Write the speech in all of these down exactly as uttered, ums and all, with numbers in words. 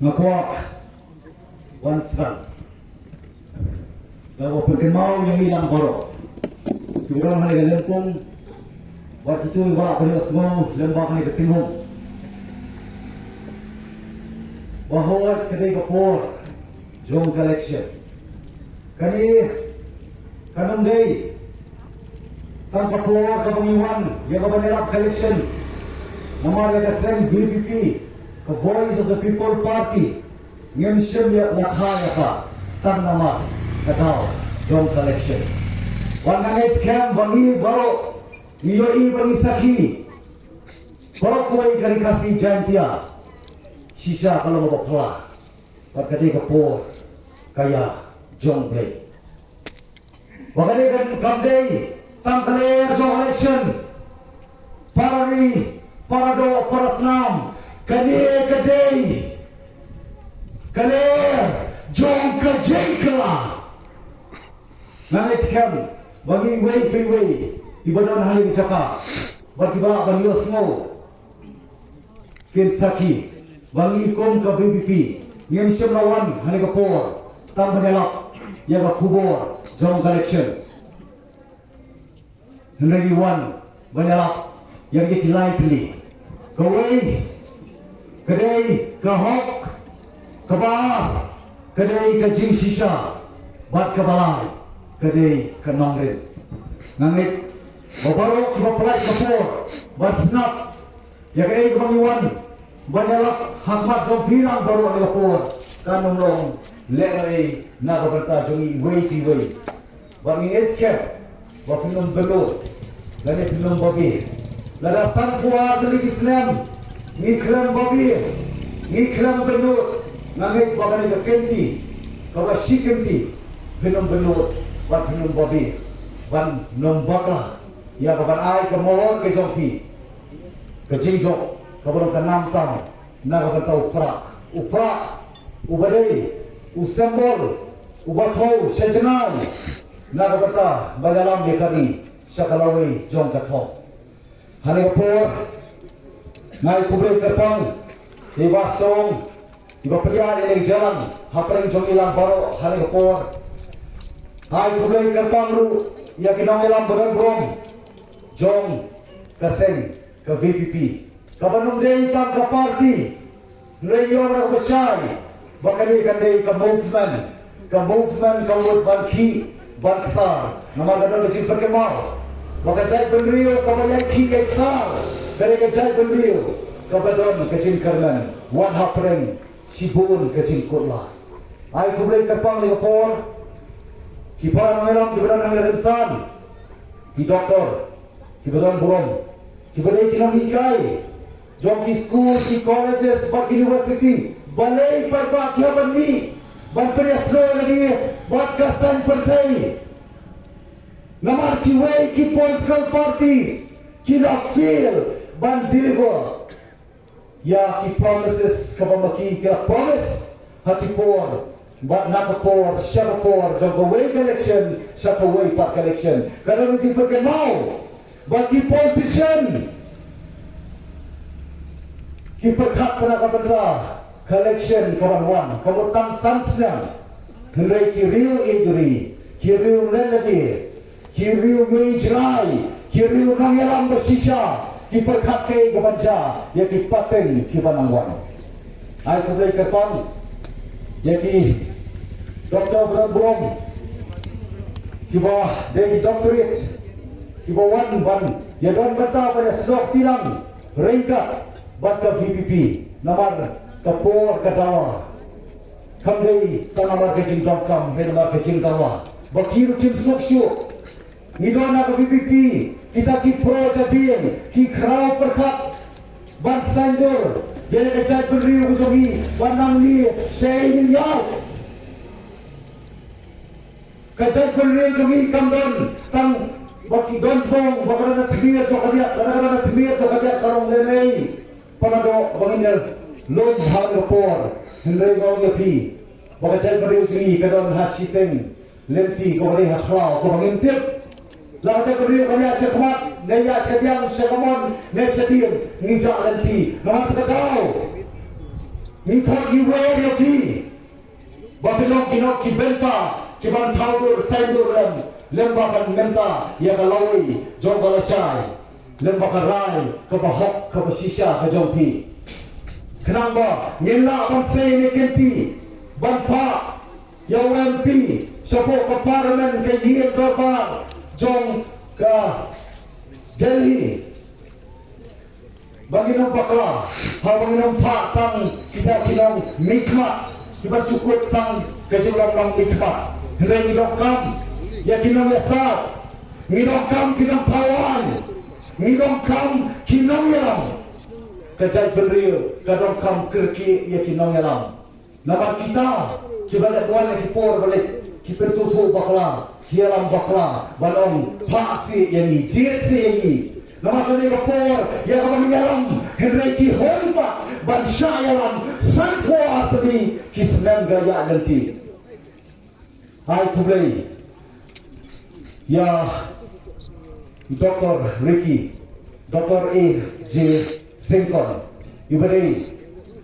Nga kwah wan sdang da kaba pynkynmaw ïa ngi lang baroh, kiba don ha kane ka lympung, bad kito kiba lah ban ïohsngew lyngba kane ka tynghong, ba hooid ka dei ka por jong ka election. Kane kan ym dei tang ka por kaba ngi wan ïa ka ban ïalap ka election. Namar ïa ka seng V P P, ka Voice of the People Party, ngim shym ïa la kha ïa ka tang namar ka daw jong ka election. Wat nga ngeit skhem ba ngi baroh ngi ïohi, ba ngi sakhi, baroh kawei ka Ri Khasi Jaintia, shisha ka long kaba phylla. Bad ka dei ka por ka ïa jong Blei. Ba ka dei ka, kam dei tang ka lyer jong election. Para ri, para doh, para snam, kane ka dei ka lyer jong ka jingkylla. Nga ngeit skhem ba ngi iwei pa iwei iba don ha kane ka jaka bad kiba lah ban ïohsngew kin sakhi ba ngi kum ka V P P ngim shym la wan ha kane ka por tang ban ïalap ïa ka khubor jong ka election. Hynrei ngi wan ban ïalap ïa ki lai tylli. Kawei ka dei ka hok, kaba ar ka dei ka jingshisha, bad kaba lai ka dei ka nongrim. Nga ngeit ba baroh kiba pynlait ka por ban sngap ïa kaei kaba ngi wan ban ïalap ha khmat jong phi lang baroh ha kane ka por, kan ym long lehnohei na ka bynta jong ngi iwei pa iwei. Bad ngi ngeit skhem ba phin ym bynnud lane phin ym babe. Lada sanphew ar tylli ki snem ngi khlem babe, ngi khlem bynnud, nga ngeit ba kane ka kynti, kaba shi kynti, phin ym bynnud bad phin ym babe ban ym bakla ïa ka ban ai ka mohor ka jong phi, ka jingjop kaba long ka nam tam na ka bynta u Prah, u Prah uba dei u symbol uba thew sha jngai na ka bynta ban ïalam ïa ka ri sha ka lawei jong ka thong. Ha kane ka por nga ai khublei kyrpang ïa i Bah Song iba pynïaid ïa kane ka jingïalang hapdeng jong ngi lang baroh ha kane ka por. Ai khublei kyrpang ruh ïa ki nongïalam ba don burom jong ka seng ka V P P, kaba ym dei tang ka party. Hynrei ïoh na kaba shai ba kane kan dei ka movement, ka movement ka mut ban khih ban ksar. Namar ka don ka jingpynkynmaw ba ka jaitbynriew kaba ïai khih ïai ksar ka dei ka jaitbynriew kaba don ka jingkyrmen wat hapdeng shibun ka jingkut lai. Ai khublei kyrpang ïa ka por, ki para nongïalam kiba don hangne rynsan, ki doktor kiba don burom, kiba dei ki nonghikai jong ki skul, ki colleges bad ki university, balei paidbah ki hap ban mih ban pynïasnoh ïa lade bad ka saiñ pyrthei? Namar kiwei ki political parties ki la fail ban deliver ïa ki promises kaba ma ki ki la promise ha ki por, bad na ka por sha ka por, jong kawei ka election sha kawei pat ka election. Ka don ka jingpynkynmaw ba ki politician ki pyrkhat na ka bynta ka election ka ban wan, ka mut tang san snem. Hynrei ki riew ïeit ri, ki riew leh lade, ki riew ïeit jngai, ki riew nongïalam ba shisha, ki pyrkhat kaei ka ban jia ïa ki pateng ki ban nang wan. Ai khublei kyrpang ïa ki doktor ba don burom, kiba dei ki doctorate, kiba wan ban ïadon bynta ban ïasnoh kti lang ryngkat bad ka V P P, namar ka por ka dawa kam dei tang namar ka jingdonkam, hynrei namar ka jingdawa ba ki ruh kim suk shuh. Ngi don ha ka V P P, kita ki pro jabieng, ki khraw pyrkhat ban saiñdur ïa ka jaitbynriew ka jong ngi ban nang mih sha ïing ïa. Ka jaitbynriew jong ngi kam don tang ba ki don bong, ba ka don na tmier jong ka diak, ba ka don na tmier jong ka diak ka long lehnohei. Pynban ba ngin ïa lum ha ka por, hynrei nga ong ïa phi ba ka jaitbynriew jong ngi ka don ha shiteng lynti kaba dei ha khlaw kaba ngim tip. La ka jaitbynriew kan ïaid shakhmat ne ïaid shadiang, shakamon ne shadien, ngi jah lynti. Namar kata ka daw ngi khot ngi wer ïa ki ba phin long kino ki bynta kiban thaw dur saiñ dur lem, lem ba kan mynta ïa ka lawei jong ka lashai, lem ba ka rai kaba hok kaba shisha ka jong phi. Khnang ba ngin lah ban sei ne kynti ban phah ïa u M P shapoh ka parliament, ka ïing dorbar jong ka Delhi. Ba ngin ym bakla, haba ngin ym phah tang kita ki nongmihkhmat kiba shu kut tang ka jinglong nongmihkhmat. Hynrei ngi donkam ïa ki nongïasaid, ngi donkam ki nongthaw aiñ, ngi donkam ki nongïalam. Ka jaitbynriew ka donkam kyrkieh ïa ki nongïalam. Namar kita kiba leh wan ha ki por ba leit ki pynsngewthuh bakla, ki ïalam bakla ban ong phah seh ïa ngi, jied seh ïa ngi. Namar kane ka por ïa kaba ngi ïalam, hynrei ki hoi pat ban shah ïalam sanphew ar tylli ki snem ka ïaid lynti. Ai khublei ïa Doctor Ricky, Doctor A J Syngkon, iba dei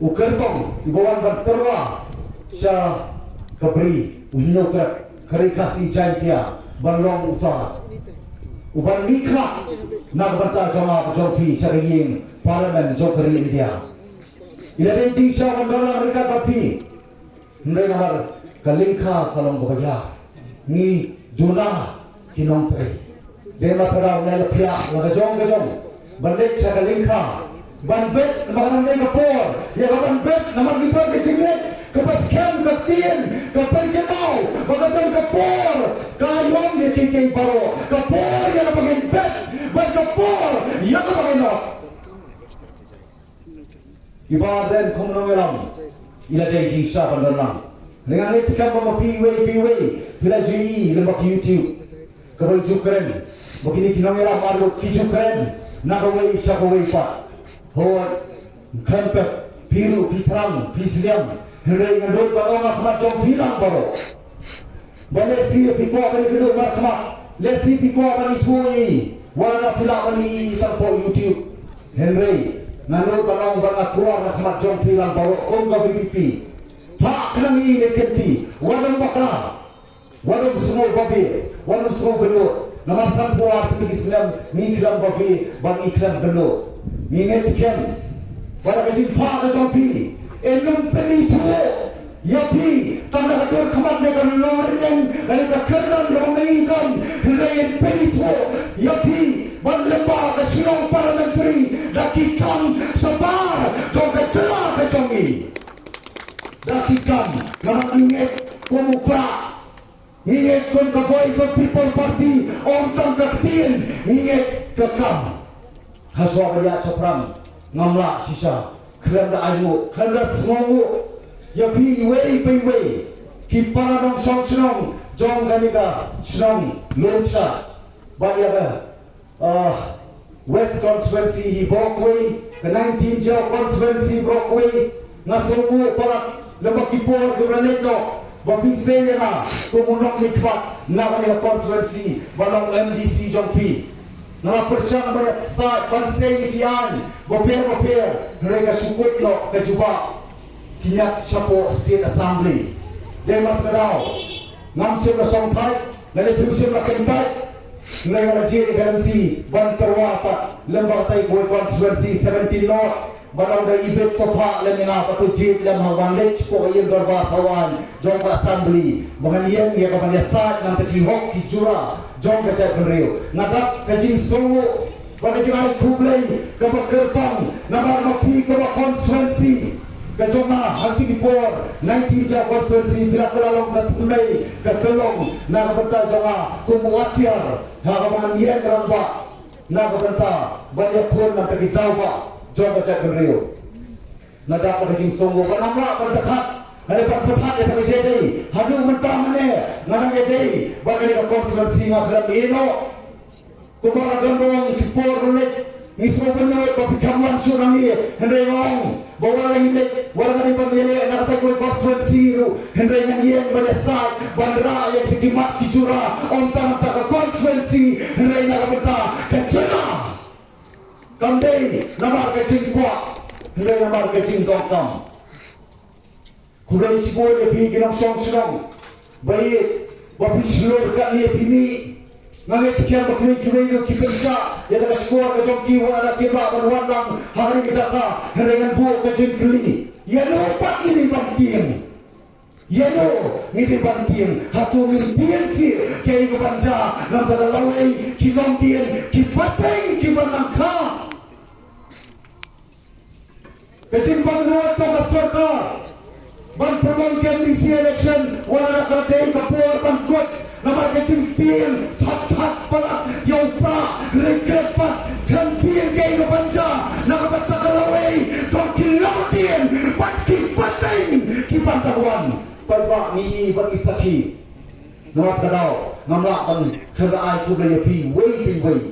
u kyrtong iba wan ban tyrwa sha ka Bri u Hynñiewtrep ka Ri Khasi Jaiñtia ban long uta uban mihkhmat na ka bynta jong nga jong phi sha ka ïing Parliament jong ka ri India. I la dei jingshisha ban don lang ryngkat bad phi. Hynrei namar ka lyngkha ka long kaba ïar, ngi duna ki nongtrei. Dei namar kata nga la phiah la ka jong ka jong ban leit sha ka lyngkha ban bet, namar kane ka por ïa ka ban bet, namar ngi don ka jingngeit kaba skhem, ka ktien ka pynkynmaw ba ka don ka por ka aïom ïa kiei kiei baroh, ka por ïa kaba ngin bet bad ka por ïa kaba ngin ot. I Bah Ardent kum u nongïalam i la dei jingshisha ban don lang. Nga ngeit skhem ba ma phi iwei pa iwei phi la ju ïohi lyngba ki YouTube kaba ju kren ba kine ki nongïalam ar ngut ki ju kren na kawei sha kawei pat. Hooid, khlem pep, phi ruh phi thrang, phi sliang. Hynrei nga nud ban ong ha khmat jong phi lang baroh ba lehse phi kwah ban ïakynduh markhmat, lehse phi kwah ban ithuh ïa i, wat la phi lah ban ïohi tang hapoh YouTube. Hynrei nga nud ban ong ba nga kwah na khmat jong phi lang baroh kum ka VPP, phah khnang ïa i ne kynti, wat ym bakla, wat ym sngew babe, wat ym sngew bynnud. Namar sanphew ar tylli ki snem ngi khlem babe bad ngi khlem bynnud. Ngi ngeit skhem ba da ka jingphah ka jong phi, yn ym pynithuh ïa phi tang da ka dur khmat ne ka nongrynieng ne ka kyrdan kaba ma i don, hynrei yn pynithuh ïa phi ban lyngba ka shnong parliamentary da ki kam shabar jong ka jylla ka jong ngi. Da ki kam, namar ngi ngeit kum u Prah, ngi ngeit kum ka Voice of People Party, ym tang ka ktien, ngi ngeit ka kam. Hashwa ba ïaid shaphrang ngam lah shisha, khlem da ainguh, khlem da sngewnguh ïa phi iwei pa iwei ki para nongshong shnong jong kane ka shnong Lumshad bad ïa ka, ah, West Constituency hi baroh kawei, ka nineteen Jaïaw Constituency baroh kawei. Nga sngewnguh palat lyngba ki por kiba la leit noh ba phi sei ïa nga kum u nongmihkhmat na kane ka constituency ban long MDC jong phi. Nga la pyrshang ban ïasaid ban sei ïa ki aiñ bapher bapher, hynrei ka shu kut noh ka jubab ki ñiat shapoh State Assembly. Dei namar kata ka daw ngam shym la shongthait, lane phim shym la kyntait. Hynrei nga la jied ïa ka lynti ban tyrwa pat lyngba katei kawei constituency seventeen North. Ba dang da i bit ko phah lem ïa nga ba to jied lem ha ban leit shapoh ka ïing dorbar thaw aiñ jong ka assembly ba ngan ïeng ïa ka ban ïasaid na bynta ki hok ki jura jong ka jaitbynriew. Nga dap ka jingsngewnguh bad ka jingai khublei kaba kyrpang namar ma phi kaba constituency ka jong nga ha kine ki por, nineteen Jaïaw Constituency phi la kylla long ka thymmei ka tyllong na ka bynta jong nga kum u atiar ha kaba ngan ïeng rangbah na ka bynta ban ïakhun na ka bynta ki daw bah jong ka jaitbynriew. Nga dap ka jingsngewnguh ba ngam lah ban pyrkhat, nga dei ban pyrkhat ïa ka jingdei haduh mynta mynne. Nga dang ïadei bad kane ka constituency, nga khlem ïehnoh. Kumba la don ruh ki por ruh leit Ngi sngewbha ban nud ba phi khlem wan shuh nangne, hynrei nga ong ba wat la ngi leit, wat la ngi ban ïaleh na kata ka constituency ruh, hynrei ngan ïeng ban ïasaid ban rah ïa kita ki mat ki jura, ym tang na kata ka constituency, hynrei na ka bynta ka jylla. Kam dei namar ka jingkwah, hynrei namar ka jingdonkam. Khublei shibun ïa phi ki nongshong shnong ba ïeit, ba phi shlur katne phi mih. Nga ngeit skhem ba kine kiwei ruh ki pynshah ïa ka shkor ka jong ki, wat la kim lah ban wan lang ha kane ka jaka. Hynrei ngan buh ka jingkylli, ïano pat ngi dei ban tieng? Ïano ngi dei ban tieng? Hato ngin tieng shuh kaei kaban jia na bynta ka lawei, ki longdien, ki pateng kiban nang kha? Ka jingbakla jong ka sorkar ban pynlong ka M D C election, wat la ka dei ka por ban kut, namar ka jingtieng thap thap palat ïa u Prah, hynrei khlem pat, khlem tieng kaei kaban jia na ka bynta ka lawei jong ki longdien bad ki pateng kiban dang wan. Paidbah, ngi ïohi bad ngi sakhi. Namar kata ka daw ngam lah ban kyrpad ai khublei ïa phi wei pa wei.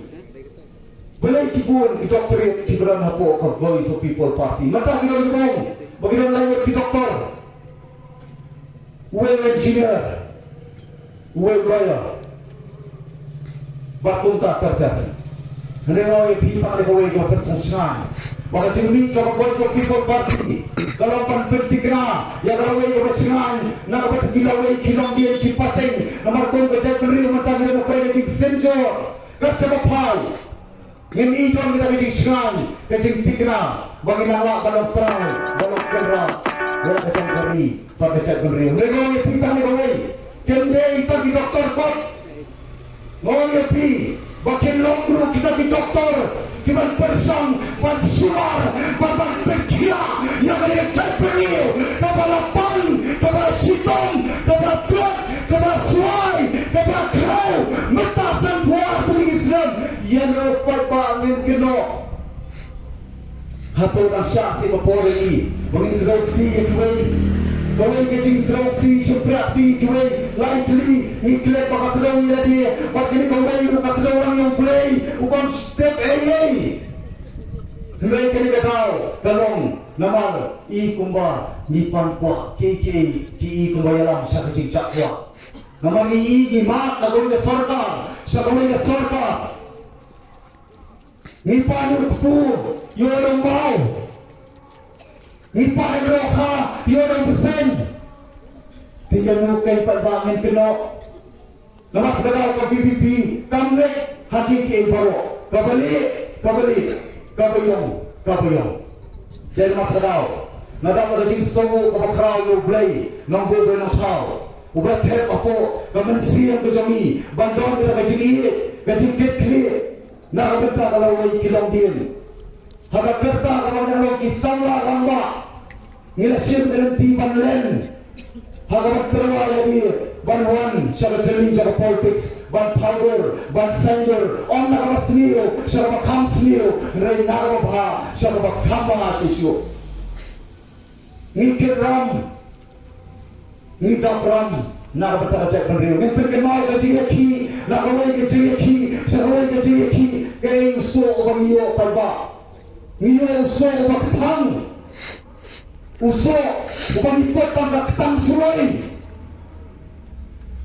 Balei ki bun ki doctorate kiba don hapoh ka Voice of People Party? Mynta ki don ki bun, ba ki don lawei ki doctor, uwei engineer, uwei lawyer, bad kumta ter ter. Hynrei nga ong ïa phi, tang da kawei kaba pynshngaiñ, ba ka jingmih jong ka Voice of People Party ka long ban pynthikna ïa ka lawei kaba shngaiñ na ka bynta ki lawei, ki longdien, ki pateng. Namar kum ka jaitbynriew mynta ngi don ha kawei ka jingsynjor. Kat shaba phai, ngin ïohi jong kita ka jingshngaiñ, ka jingthikna, ba ngin nang lah ban long trai, ban long kynrad ïa ka jong ka ri bad ka jaitbynriew. Hynrei nga ong ïa phi tang da kawei, kim dei tang ki doctor pat. Nga ong ïa phi ba kin long ruh kita ki doctor kiban pyrshang ban sumar, ban, ban pynkhiah ïa kane ka jaitbynriew kaba la pang, kaba la shitom, kaba la tlot, kaba la swai, kaba la khraw mynta san phew ar tylli ki snem. Ïano pat ba ngin kynnoh? Hato dang shah seh ba por ïa ngi ba ngin kdew kti ïa kiwei? Kawei ka jingkdew kti, shympriah kti ïa kiwei, lai tylli ngi klet ba ka kdew ïa lade, bad kane kawei ruh ka kdew lang ïa U Blei, u bym step ei ei. Hynrei kane ka daw ka long namar i kumba ngi pang kwah, kiei kiei ki i kumba ïalam sha ka jingjah kwah. Namar ngi i, ngi mad na kawei ka sorkar sha kawei ka sorkar. Ngi pan u kpu ïa u nongbaw. Ngi pan u dohkha ïa u nongbseiñ. Te ïano keiñ pat ba ngin kynnoh? Namar kata ka daw ka V P P kam ngeit ha kiei kiei baroh. Kaba lieh, kaba lieh, kaba ïong, kaba ïong. Te namar kata ka daw nga dap da ka jingsngewnguh kaba khraw ïa U Blei Nongbuh Blei Nongthaw, uba thep hapoh ka mynsiem ka jong ngi ban don da ka jingïeit, ka jingkitkhlieh na ka bynta ka lawei, ki longdien. Ha ka rta kaba ngi long ki samla rangbah, ngi la shim ka lynti ban len ha kaba tyrwa ïa lade ban wan sha ka jylliew jong ka politics, ban thaw dur, ban saiñdur, ym na kaba sniew sha kaba kham sniew, hynrei na kaba bha sha kaba kham bha shisha. Ngi kyrram, ngi dap ram na ka bynta ka jaitbynriew. Ngin pynkynmaw ka jingïakhih na kawei ka jingïakhih sha kawei ka jingïakhih. Kaei u soh uba ngi ïoh, paidbah? Ngi ïoh u soh uba kthang, u soh uba ngi kut tang ka ktang suloi.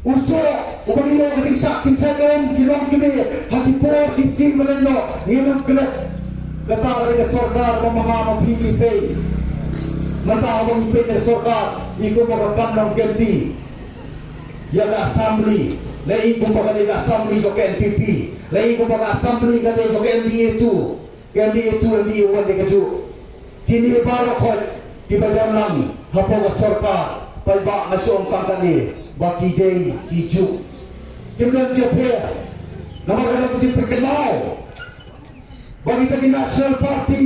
U soh uba ngi ïoh ka jingshah kynshah um ki longkmie ha ki por ki sngi ba leit noh. Ngim klet kata ka dei ka sorkar ba ma nga ma phi ngi sei. Mynta haba ngi peit ïa ka sorkar, i kumba ka kam nongkynti ïa ka assembly, la i kumba ka dei ka assembly jong ka N P P, la i kumba ka assembly ka dei jong ka M D A two. Ka M D A two, M D A one dei kajuh. Kine baroh khoit kiba don lang hapoh ka sorkar, paidbah, nga shu ong tang kane ba ki dei ki juh. Kim don jingpher. Namar ka dei ka jingpyrkhat ba kita ki national party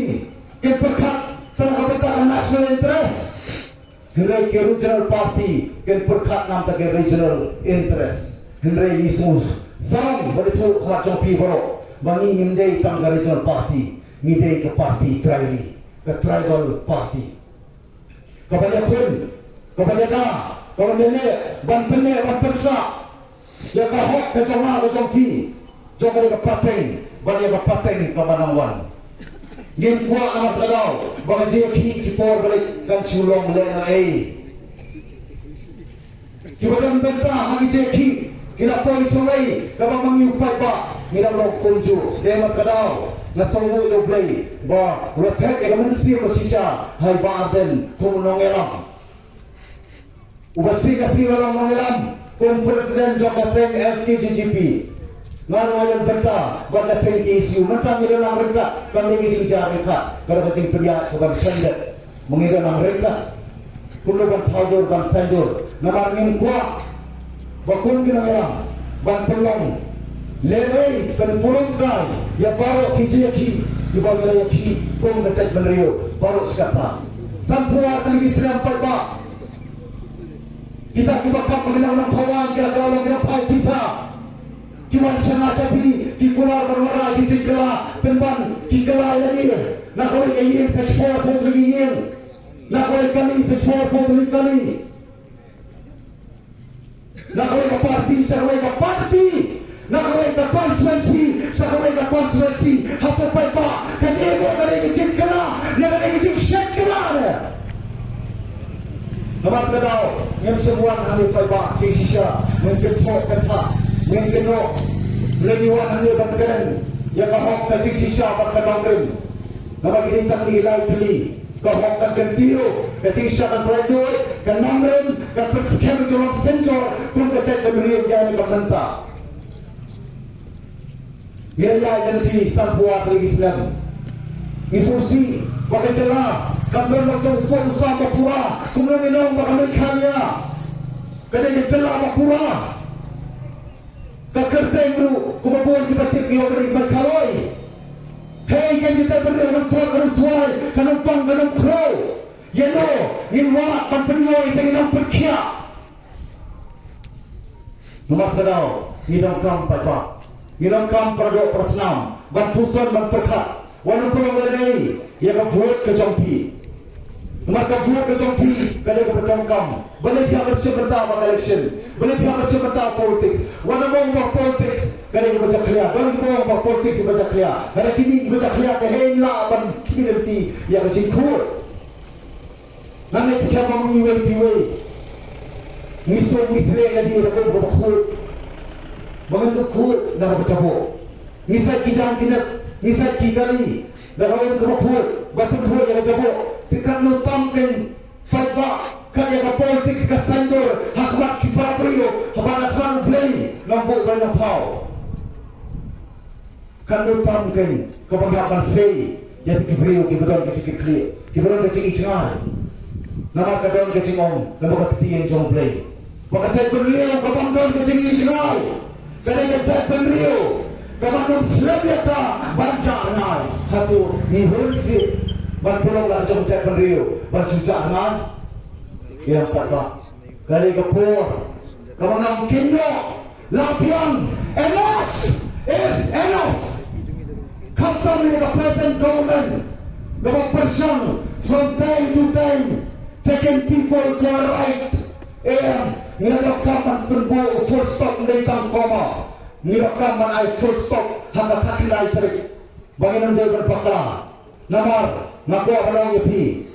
kin pyrkhat tang ka bynta ka national interest. Hynrei ki regional party kin pyrkhat na ka bynta ki regional interest. Hynrei ngi sngewsarong bad ithuh khmat jong phi baroh ba ngi ngim dei tang ka regional party, ngi dei ka party trai ri, ka tribal party. Kaba ïakhun, kaba ïada, kaba ïaleh ban pynneh ban pynsah ïa ka hok ka jong nga ka jong phi, jong ka dei ka pateng bad ïa ka pateng kaba nang wan. Ngim kwah namar kata ka daw ba ka jingïakhih ki por ba leit kan shu long lehnohei. Kiba don bynta ha ka jingïakhih ki la poi sawei, kaba ma ngi u paidbah ngi dang long kumjuh. Te namar kata ka daw nga sngewbha ïa U Blei ba u la thep ïa ka mynsiem ba shisha ha i Bah Ardent kum u nongïalam. Uba shisha ka shisha la long nongïalam kum president jong ka seng F K J G P. Nga ruh nga don bynta bad ka seng K S U. Mynta ngi dang nang ryngkat, kam dei ka jingjia ryngkat, ka dei ka jingpynïaid kaba shisha. Ma ngi dang nang ryngkat kumno ban thaw dur ban saiñ dur. Namar ngim kwah ba kum ki nongïalam ban pynlong lehnohei, pynpulung kai ïa baroh ki jingïakhih kiba ngi la ïakhih kum ka jaitbynriew baroh shi katta. Sanphew ar tylli ki snem paidbah. Kita kiba kham ba ki nongthaw wan ki la ka long ki nongthaw pisa. Ki wan sha nga sha phi ki kular ban wanrah ki jingkylla, pynban ki kylla ïa lade. Na kawei ka ïing sha shiphew arphew tylli ki ïing. Na kawei ka kali sha shiphew arphew tylli ki kali. Na kawei ka party sha kawei ka party. Na kawei ka constituency sha kawei ka constituency. Hato paidbah, kane mo ka dei ka jingkylla ne ka dei ka jingshait kylla ne? Namar kata ka daw ngim shym wan hangne paidbah jingshisha, ngin kynthoh kynthah, ngin kynnoh. Hynrei ngi wan hangne ban kren ïa ka hok, ka jingshisha bad ka nongrim. Namar ki dei tang ki lai tylli. Ka hok kan kyntiew, ka jingshisha kan pynlait duh, ka nongrim kan pynskhem ïa ka long synjor kum ka jaitbynriew ïa kane ka mynta. Ngi la ïaid lynti sanphew ar tylli ki snem. Ngi sngewsih ba ka jylla kam don la jong u pud u sam ba pura. Kumno ngin ong ba ka Meghalaya ka dei ka jylla ba pura? Ka kyrteng ruh kumba bun kiba tip ngi ong ka dei ka Meghalaya. Hei, ka dei ka jylla ba ngi ong ka nongpang ka nongkhraw. Ïa no ngin wad ban pynïoh ïa ka, ngin ong pynkhiah. Namar kata ka daw ngi donkam paidbah, ngi donkam para doh para snam ban puson ban pyrkhat. Wat nym pynlong lehnohei ïa ka vote ka jong phi. Namar ka vote ka jong phi ka dei kaba donkam. Balei phi hap ban shim bynta ha ka election? Balei phi hap ban shim bynta ha politics? Wat nym ong ba politics ka dei kaba jakhlia. Don kiba ong ba politics ka dei kaba jakhlia. Lada ki dei kaba jakhlia te hei lah ban khmih lynti ïa ka jingkhuid. Nga ngeit skhem ba ma ngi iwei pa iwei ngi sngewsih ïa lade da kaba khuid. Ba ngin khuid na kaba jaboh. Ngi sait ki jaiñ ki nep, ngi sait ki kali da kaba khuid, ba pynkhuid ïa ka jaboh. Te katno tam kein paidbah, kat ïa ka politics ka saiñdur ha khmat ki para briew, haba ha khmat U Blei ngam buh ban ïa thaw. Katno tam kein kaba ngi hap ban sei ïa ki briew kiba don ka jingkitkhlieh, kiba don ka jingïeit jngai. Namar ka don ka jingong, namar ka ktien jong U Blei ba ka jaitbynriew ka bym don ka jingïeit jngai. Ka dei ka jaitbynriew kaba nym slem ïa ka ban jah rngai. Hato ngi hun sih ban pynlong la jong jaitbynriew ban shu jah rngai? Ïa, paidbah, ka dei ka por kaba ngam kynnoh. La biang, enough is enough. Khamtam ïa ka present government kaba pyrshang from time to time, taking people their right. Em, ngi la donkam ban pynbuh full stop, ym dei tang comma. Ngi la donkam ban ai full stop ha ka khatkhyndai tarik ba ngin ym dei ban bakla. Namar nga kwah ban ong ïa phi,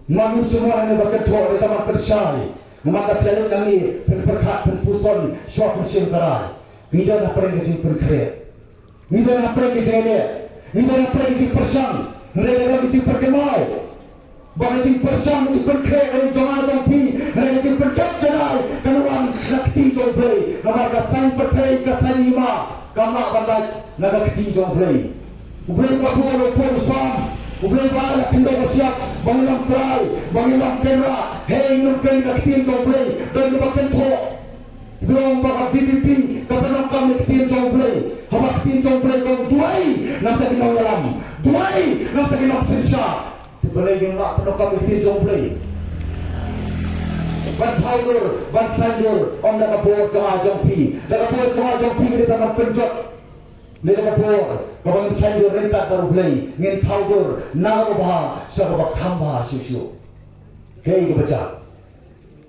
ma ngim shym wan hangne ban kynthoh, dei tang ban pynshai. Namar da phi la leit na ngi, phin pyrkhat, phin puson, shuwa phin shim ka rai. Ngi don hapdeng ka jingpynkhreh, ngi don hapdeng ka jingïaleh, ngi don hapdeng ka jingpyrshang. Hynrei ka don ka jingpyrkhat ba ka jingpyrshang, ka jingpynkhreh ka dei jong nga jong phi. Hynrei ka jingpynkhreh jong nga kan wan na ka kti jong U Blei. Namar ka saiñ pyrthei, ka saiñ hima, kam lah ban lait na ka kti jong U Blei. U Blei ba bun u pud u sam, U Blei ba la khyndew ka shyiap ba ngin long trai, ba ngin long kynrad. Hei, ngim kren ka ktien jong U Blei, don kiba kynthoh. Ki ong ba ka V P P ka pyndonkam ïa ka ktien jong U Blei. Haba ka ktien jong U Blei ka ong, duwai na bynta ki nongïalam, duwai na bynta ki nongsynshar. Te balei ngim lah pyndonkam ïa ka ktien jong U Blei? Ban thaw dur, ban saiñ dur, ym da ka bor jong nga jong phi. Da ka bor jong nga jong phi ka dei ban pynjot. Ngi da ka bor kaba ngin saiñdur ryngkat bad U Blei, ngin thaw dur na kaba bha sha kaba kham bha shuh shuh. Kaei kaba jia?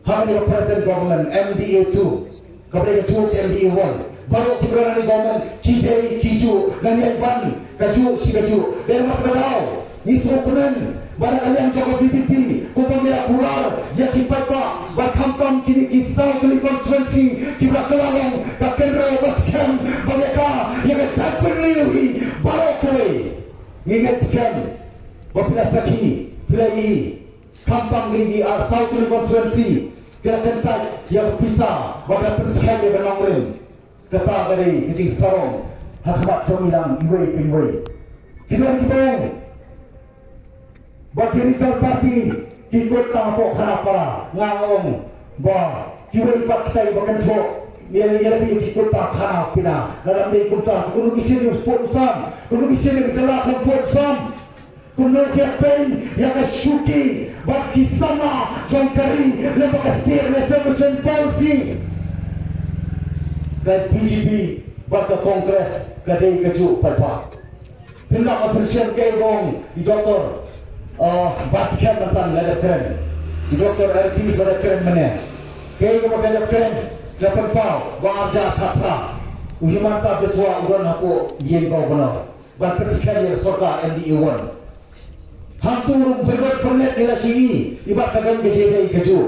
Ha kane ka present government, M D A two, kaba dei ka juh M D A one, baroh kiba don ha kane ka government ki dei ki juh Ngan ïai ban kajuh shi kajuh. Dei namar kata ka daw ngi sngewkmen ba na ka liang jong ka VPP kumba ngi la kular ïa ki paidbah ba khamtam kine ki saw tylli constituency kiba la kylla long ka kynroh ba skhem ba ïa ka, ïa ka jaitbynriew hi baroh kawei. Ngi ngeit skhem ba phi la sakhi, phi la ïohi. Khamtam kine ki ar saw tylli constituency ki la kyntait ïa ka pisa bad ki la pynskhem ïa ka nongrim. Kata ka dei ka jingsarong ha khmat jong ngi lang iwei pa iwei. Ki don kiba ong ba ki regional party ki kut tang hapoh Khanapara. Nga ong ba kiwei pat kita kiba kynthoh ïa, ïa lade ki kut tang Khana Pina. Lada ym dei kumta, kumno ki shem ïa u sport u sam? Kumno ki shem ïa ka jylla khlem pud u sam? Kumno ki ïa pyn ïa ka shuki bad ki samla jong ka ri lyngba ka State Reservation Policy? Ka BJP bad ka Congress ka dei kajuh paidbah. Pynlong ka pynshai kaei ba ong i Doctor, ah, Batskhem mynta, la dep kren. I Doctor L T ba dep kren mynne. Kaei kaba ka dep kren, ka pynpaw ba arhajar khatphra u Himanta Biswa u don hapoh ïing Governor ban pynskhem ïa ka sorkar M D A one. Hangto ruh u Bernard Burnett ngi la shu i, i Bah, ka don ka jingïadei kajuh.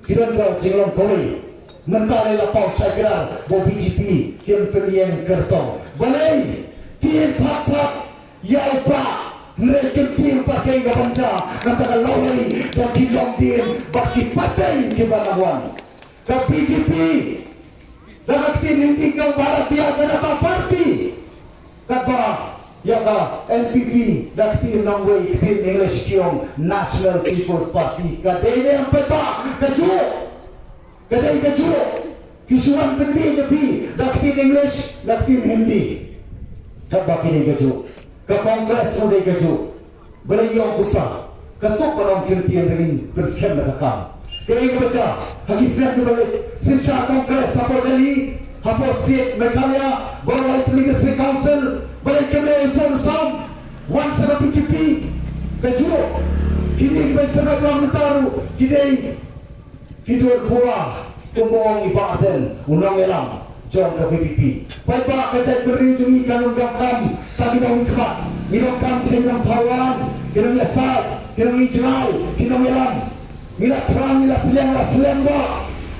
Ki don ka jinglong kawei. Mynta lei la paw shai kdar ba u BJP kim pynïeng kyrtong. Balei? Tieng thak thak ïa u Prah. Hynrei kim tieng pat ïa ka bynta, nangta ka lawei jong ki longdien bad ki pateng kiba nang wan. Ka BJP da ka ktien Hindi ka ong Bharatiya Janata Party. Katba ïa ka NPP da ka ktien nongwei, ka ktien English ki ong National People's Party. Ka dei ne em paidbah? Kajuh. Ka dei kajuh. Ki shu wan pynbiej ïa phi da ka ktien English, da ka ktien Hindi. Katba ki dei kajuh. Ka Congress ruh dei kajuh. Balei ïa ong kumta? Ka suk ban ong kyntien, ringin pynskhem da ka kam. Kaei kaba jia ha ki snem kiba leit, synshar Congress hapoh Delhi, hapoh State Meghalaya, baroh lai tylli ki State Council, balei kim leh ïa u sam? Wan sa ka BJP. Kajuh. Kine kiba sngap lang mynta ruh ki dei ki dur pura, kumba ong i Bah Ardent, u nongïalam jong ka VPP. Paidbah, ka jaitbynriew jong ngi kan ym donkam tang ki nongmihkhmat. Ngi donkam kita ki nongthaw ïing, ki nongïasaid, ki nongïasaid, ki nongïalam. Ngi la thrang, ngi la sliang, la sliang bha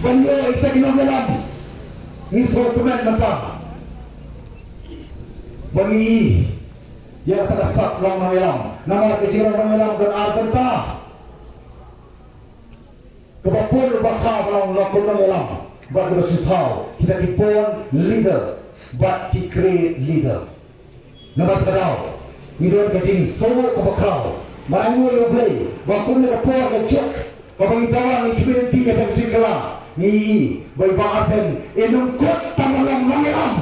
ban ïoh ïa kita ki nongïalam. Ngi sngewkmen mynta ba ngi ïoh ïa kata ka sap long nongïalam. Namar ka jinglong nongïalam ka don ar bynta. Kaba pun, kaba kha ba long nongïalam bad kaba shu thaw, kita ki born leader bad ki create leader. Namar kata ka daw ngi don ka jingsngewnguh kaba khraw. Nga ainguh ïa U Blei ba kumne ka por ka juk kaba ngi dawa, ngi khmih lynti ïa ka jingkylla, ngi ïohi ba i Bah Ardent in ym kut tang ban long nongïalam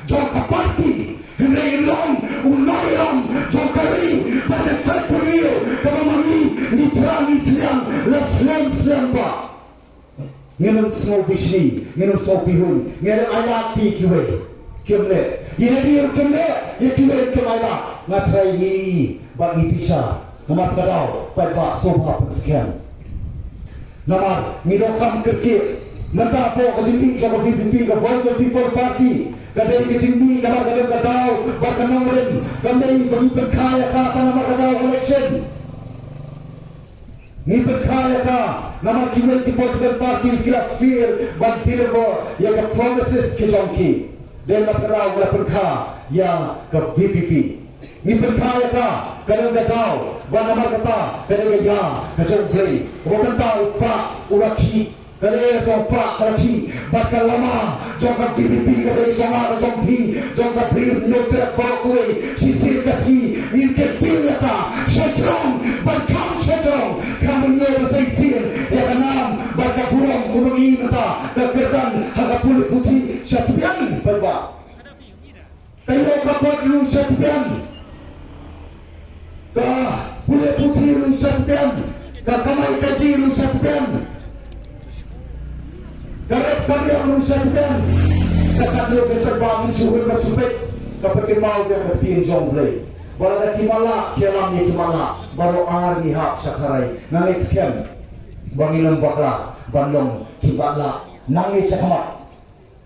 jong ka party, hynrei in long u nongïalam jong ka ri bad ka jaitbynriew kaba ma ngi ngi thrang, ngi sliang, la sliang sliang bha. Ngin ym sngew bishni, ngin ym sngew bihun, ngin ym ailad ïa kiwei. Kim leh. Ïa lade ruh kim leh, ïa kiwei kim ailad. Nga tharai ngi ïohi bad ngi bishar. Namar kata ka daw paidbah, sngewbha pynskhem. Namar ngi donkam kyrkieh. Mynta hapoh ka jingmih jong ka VPP, ka Voice of People Party, ka dei ka jingmih namar ka don ka daw bad ka nongrim. Kam dei ba ngi pynkha ïa ka tang namar ka daw election. Ngi pynkha ïa ka namar kiwei ki political parties ki la fail ban deliver ïa ka promises ki jong ki. Dei namar kata ka daw ngi la pynkha ïa ka VPP. Ngi pynkha ïa ka, ka don ka daw, bad namar kata ka dei ka ïa ka jong U Blei. Kaba mynta u Prah u la khih, ka dei ka jong u Prah ka la khih, bad ka lama jong ka VPP ka dei ka lama ka jong phi, jong ka briew Hynñiewtrep baroh kawei. Shisien ka sngi ngin kyntiew ïa ka sha jrong bad kham sha jrong, kham ban ïoh ba sa shisien ïa ka nam bad ka burom, kumno i mynta ka kyrdan ha ka pule puthi sha tbian paidbah. Ka ïoh ka kot ruh sha tbian. Ka pule puthi ruh sha tbian. Ka kamai kajih ruh sha tbian. Ka rep ka riam ruh sha tbian. Ka katno ka tyrba ngi shu hun bad shu peit. Ka pynkynmaw ïa ka ktien jong U Blei. Ba lada ki matlah ki ïalam ïa ki matlah, baroh ar ngi hap sha kharai. Nga ngeit skhem ba ngin ym bakla ban long ki matlah nangne shakhmat.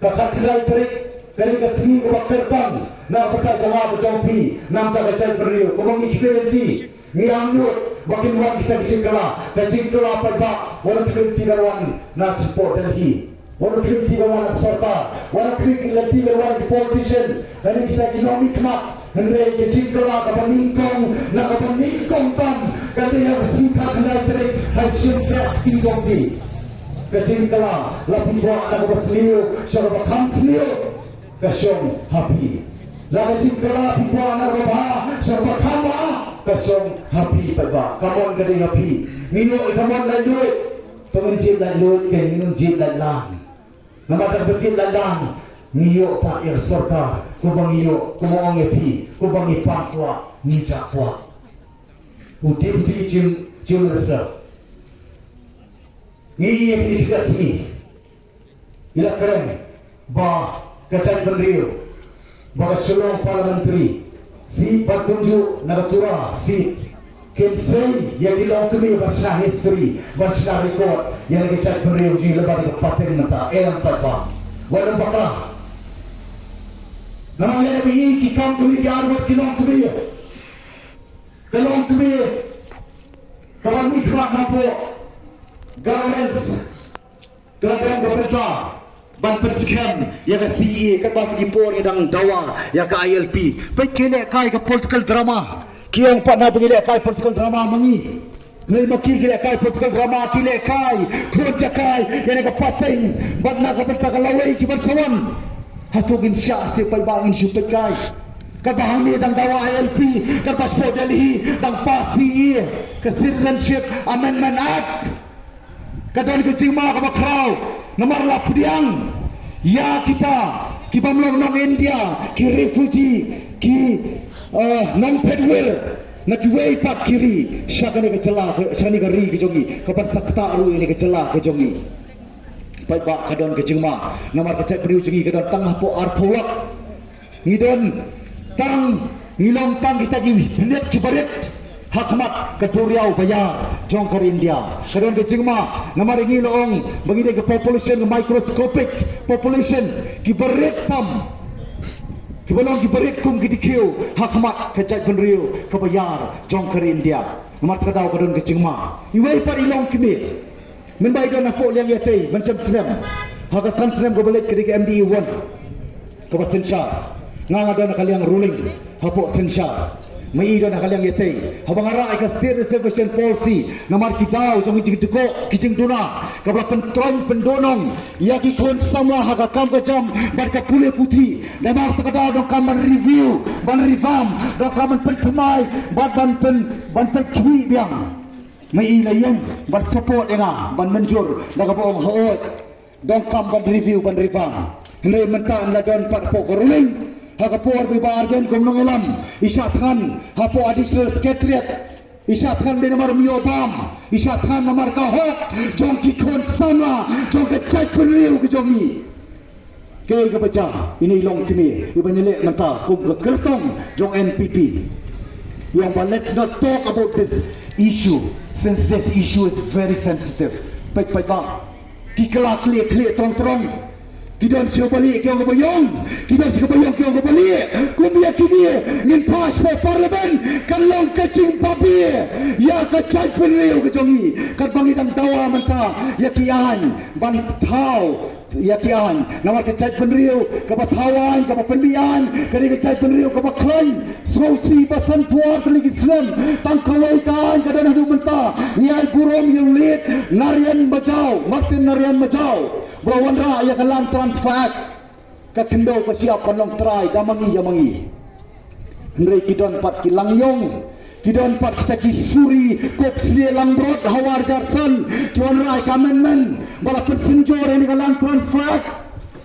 Ka khatkhyndai tarik Kane ka sngi kaba kyrpang na ka bynta jong nga bad jong phi, na ka bynta ka jaitbynriew, kaba ngi khmih lynti, ngi angnud ba kin wan kita ki jingkylla, ka jingkylla paidbah, wat la khmih lynti kan wan na shapoh Delhi, wat la khmih lynti kan wan na sorkar, wat la khmih lynti kan wan ki politician, lane kita ki nongmihkhmat, hynrei ka jingkylla kaba nyngkong, na kaba nyngkong tam, ka dei ha ka sngi khatkhyndai tarik, ha ka jingtrei ki jong phi. Ka jingkylla, la phi kwah na kaba sniew sha kaba kham sniew, ka shong ha phi. La ka jingkylla, phi kwah na kaba bha sha kaba kham bha, ka shong ha phi paidbah. Ka mon ka dei ha phi. Ngi ïoh ïa ka mon laitluid. To ngin jied laitluid, ngin jied laitlang. Namar da kaba jied laitlang, ngi ïoh pat ïa ka sorkar kumba ngi ïoh, kumba ong ïa phi, kumba ngi pan kwah, ngi jah kwah. U Deputy Chief, Chief Minister, ngi ïa phi, phi ka sngi, i la kren ba ka jaitbynriew, ba ka Shillong Parliamentary seat bad kumjuh na ka Tura seat kin sei ïa ki longkmie ban shna history, ban shna record ïa ka jaitbynriew jong ngi lyngba ka pateng mynta. Em pat ba, wat nym bakla. Namar lada phi i ki kam kmie ki arngut ki longkmie, ka longkmie kaba mih khmat hapoh governance, ka la don ka bynta ban pynskhem ïa ka C A A, katba ki por ngi dang dawa ïa ka I L P. Peit ki lehkai ka political drama. Ki ong pat na ba ngi lehkai political drama ma ngi. Hynrei ma ki, ki lehkai political drama, ki lehkai khun jakai ïa kane ka pateng bad na ka bynta ka lawei kiban sa wan. Hato ngin shah seh paidbah, ngin shu peit kai? Katba hangne dang dawa I L P, katba shapoh Delhi dang pass C A A, ka Citizenship Amendment Act. Ka don ka jingma kaba khraw, namar la pdiang ïa kita ki bym long nong India, ki refugee, ki, eh, nongphetwir na kiwei pat ki ri sha kane ka jylla, sha kane ka ri ka jong ngi, kaban sa ktah ruh ïa kane ka jylla ka jong ngi. Paidbah, ka don ka jingma, namar ka jaitbynriew jong ngi ka don tang hapoh arphew lak. Ngi don tang, ngi long tang kita ki bniat kiba rit ha khmat ka duriaw ba ïar jong ka ri India. Ka don ka jingma, namar ngi la ong ba ngi dei ka population, ka microscopic population, kiba rit tam, kiba long kiba rit kum ki dkhiew ha khmat ka jaitbynriew kaba ïar jong ka ri India. Namar kata ka daw ka don ka jingma. Iwei pat i longkmie. Mynba i don hapoh liang ïatei mynshem snem, ha ka san snem kaba leit ka dei ka M D A one kaba synshar. Nga, nga don ha ka liang ruling hapoh synshar. Ma i don ha ka liang ïatei. Haba nga rah ïa ka State Reservation Policy, namar ki daw jong ki jingdukok, ki jingduna, kaba la pyntroiñ pyndohnud ïa ki khun samla ha ka kam ka jam bad ka pule puthi. Namar kata ka daw donkam ban review, ban revamp, donkam ban pynthymmai bad ban pyn, ban pynkhmih biang. Ma i la ïeng ban support ïa nga, ban mynjur da kaba ong hooid, donkam ban review, ban revamp. Hynrei mynta la don pat hapoh ka ruling, ha ka por ba i Bah Ardent kum nongïalam i shah thngan hapoh Additional Secretariat, i shah thngan beit namar um ïoh bam, i shah thngan namar ka hok jong ki khun samla jong ka jaitbynriew ka jong ngi. Kaei kaba jia, ine i longkmie iba ngi leh mynta kum ka kyrtong jong N P P. I ong ba let's not talk about this issue, since this issue is very sensitive. Peit, peit ba ki kylla khlieh khlieh trong trong. Ki don sha kaba lieh ki ong kaba ïong, ki don sha kaba ïong ki ong kaba lieh. Kum ïa kine ngin pass hapoh Parliament, kan long ka jingbabe ïa ka jaitbynriew ka jong ngi. Katba ngi dang dawa mynta ïa ki aiñ ban thaw ïa ki aiñ. Namar ka jaitbynriew kaba thaw aiñ, kaba pynmih aiñ, ka dei ka jaitbynriew kaba khlaiñ sngewsih ba sanphew ar tylli ki snem tang kawei ka aiñ ka don haduh mynta. Ngi ai burom ïa u Late Narayan Majaw, Martin Narayan Majaw, ba la wanrah ïa ka Land Transfer Act. Ka khyndew ka shyiap ban long trai da ma ngi ïa ma ngi. Hynrei ki don pat ki langïong, ki don pat kita ki suri kop slieh langbrot ha u ar hajar san, ki wanrah ïa ka amendment ba la pynsynjor ïa kane ka Land Transfer Act.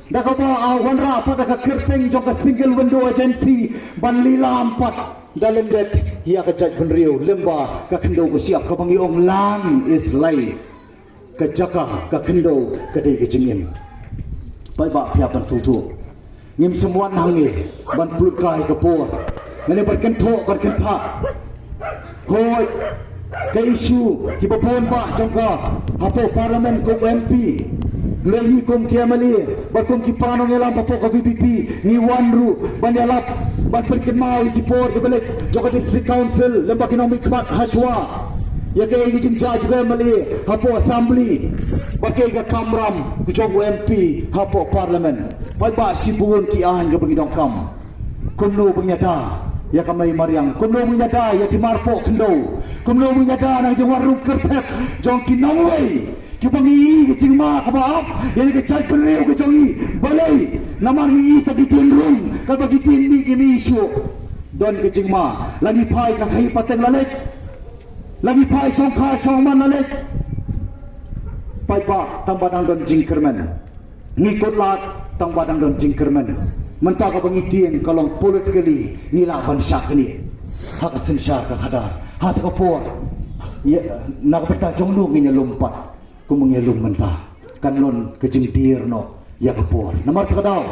Da kaba, ah, wanrah pat da ka kyrteng jong ka single window agency ban lilam pat da lyndet ïa ka jaitbynriew lyngba ka khyndew ka shyiap, kaba ngi ong land is life. Ka jaka, ka khyndew ka dei ka jingim. Paidbah, phi hap ban sngewthuh. Ngim shym wan hangne ban pynlut kai ka por, lane ban kynthoh ban kynthah. Hooid, ka issue kiba bun bah jong ka hapoh Parliament kum u M P, Lei ngi kum ki M L A bad kum ki para nongïalam hapoh ka V P P ngi wan ruh ban ïalap ban pynkynmaw ïa ki por ki ba leit jong ka District Council lem bad ki nongmihkhmat hashwa. Ïa kaei ka jingjia jong ka M L A hapoh Assembly bad kaei ka kamram ka jong u M P hapoh Parliament. Paidbah, shibun ki aiñ kaba ngi donkam. Kumno ba ngin ïada ïa ka mei mariang, kumno ba ngin ïada ïa ki marpoh khyndew, kumno ba ngin ïada na ka jingwan rung kyrthep jong ki nongwei kiba ngi ïohi ka jingma kaba ap ïa ka jaitbynriew ka jong ngi. Balei? Namar ngi ïohi tang ki dien rung, katba ki dien mih kim ïohi shuh. Don ka jingma, la ngi phai ka khaïi pateng la leit, la ngi phai shongkha shongman la leit. Paidbah, tang ba dang don jingkyrmen. Ngi kut lad tang ba dang don jingkyrmen. Mynta kaba ngi tieng ka long politically ngi lah ban shah kane ha ka synshar ka khadar. Ha kata ka por, ïa, na ka bynta jong no ngin ïalum pat kumba ngi ïalum mynta? Kan long ka jingdir noh ïa ka por. Namar kata ka daw,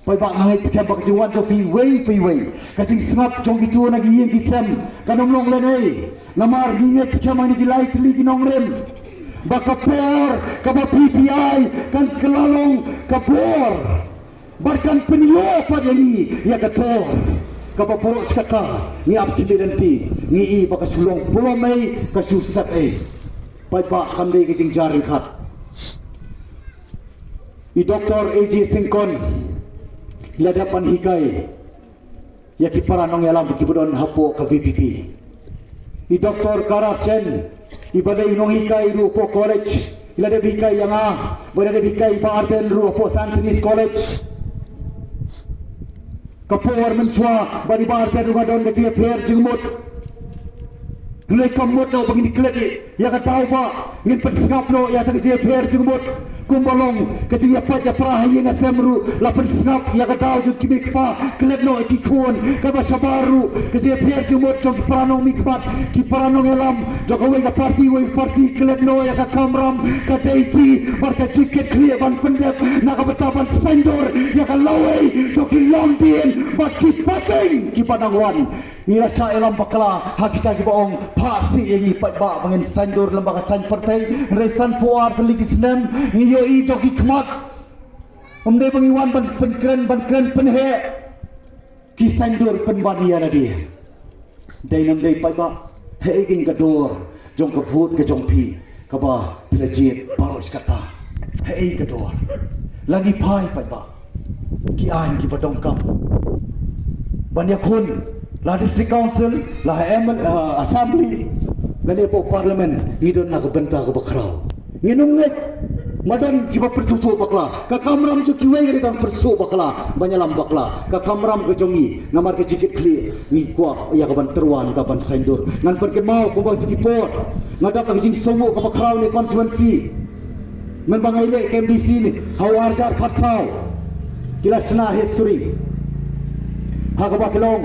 paidbah, nga ngeit skhem ba ka jingwan jong phi iwei pa iwei, ka jingsngap jong kito na ki ïing ki sem kan ym long lehnoh. Namar ngi ngeit skhem ha kine ki lai tylli ki nongrim ba ka por kaba phi phi ai kan kylla long ka bor bad kan pynïoh pat ïa ngi ïa ka dor kaba baroh shi katta ngi ap khmih lynti, ngi i ba ka shu long pulom ei, ka shu sep ei. Paidbah, kam dei ka jingjia ryngkat. I Doctor A J Syngkon i la dep ban hikai ïa ki para nongïalam kiba don hapoh ka V P P. I Doctor Kara Sen, iba dei u nonghikai ruh hapoh college, i la dep hikai ïa nga, ba i la dep hikai i Bah Ardent ruh hapoh Saint Anthony's College. Ka por mynshuwa bad i Bah Ardent ruh nga don ka jingïapher jingmut. Hynrei kam mut noh ba ngin klet ïa ka daw ba ngin pynsngap noh ïa kata ka jingïapher jingmut. Kumba long ka jingïapait ïapra ha ïing ha sem ruh la pynsngap ïa ka daw jong ki mei kpa klet noh ïa ki khun. Kaba shabar ruh ka jingïapher jingmut jong ki para nongmihkhmat, ki para nongïalam jong kawei ka party wei ka party klet noh ïa ka kamram, ka dei ki bad ka jingkitkhlieh ban pyndep na ka bynta ban saiñdur ïa ka lawei jong ki longdien bad ki pateng kiba nang wan. Ngi la shah ïalam bakla ha kita kiba ong phah sih ïa ngi paidbah ba ngin saiñdur lem bad ka saiñ pyrthei. Hynrei sanphew ar tylli ki snem ngi ïohi jong ki khmat. Ym dei ba ngi wan ban pynkren ban kren pynheh, ki saiñdur pynban ïa lade. Dei nam dei paidbah? Haei kein ka dor jong ka vote ka jong phi kaba phi la jied baroh shi katta? Haei ka dor? La ngi phai paidbah, ki aiñ kiba donkam ban ïakhun la District Council, la ha M L, ha Assembly, lane hapoh Parliament, ngi don na ka bynta kaba khraw. Ngin ym ngeit. Ma don kiba pynsngewthuh bakla. Ka kamram jong kiwei ka dei tang pynsngewthuh bakla, ban ïalam bakla. Ka kamram ka jong ngi, namar ka jingkitkhlieh, ngi kwah ïa ka ban tyrwa nangta ban saiñdur. Ngan pynkynmaw kumba ki por nga dap ka jingsngewthuh kaba khraw ne constituency. Mynba nga ïaleh ka M D C ne ha u ar hajar khatsaw, ki la shna history ha kaba ki long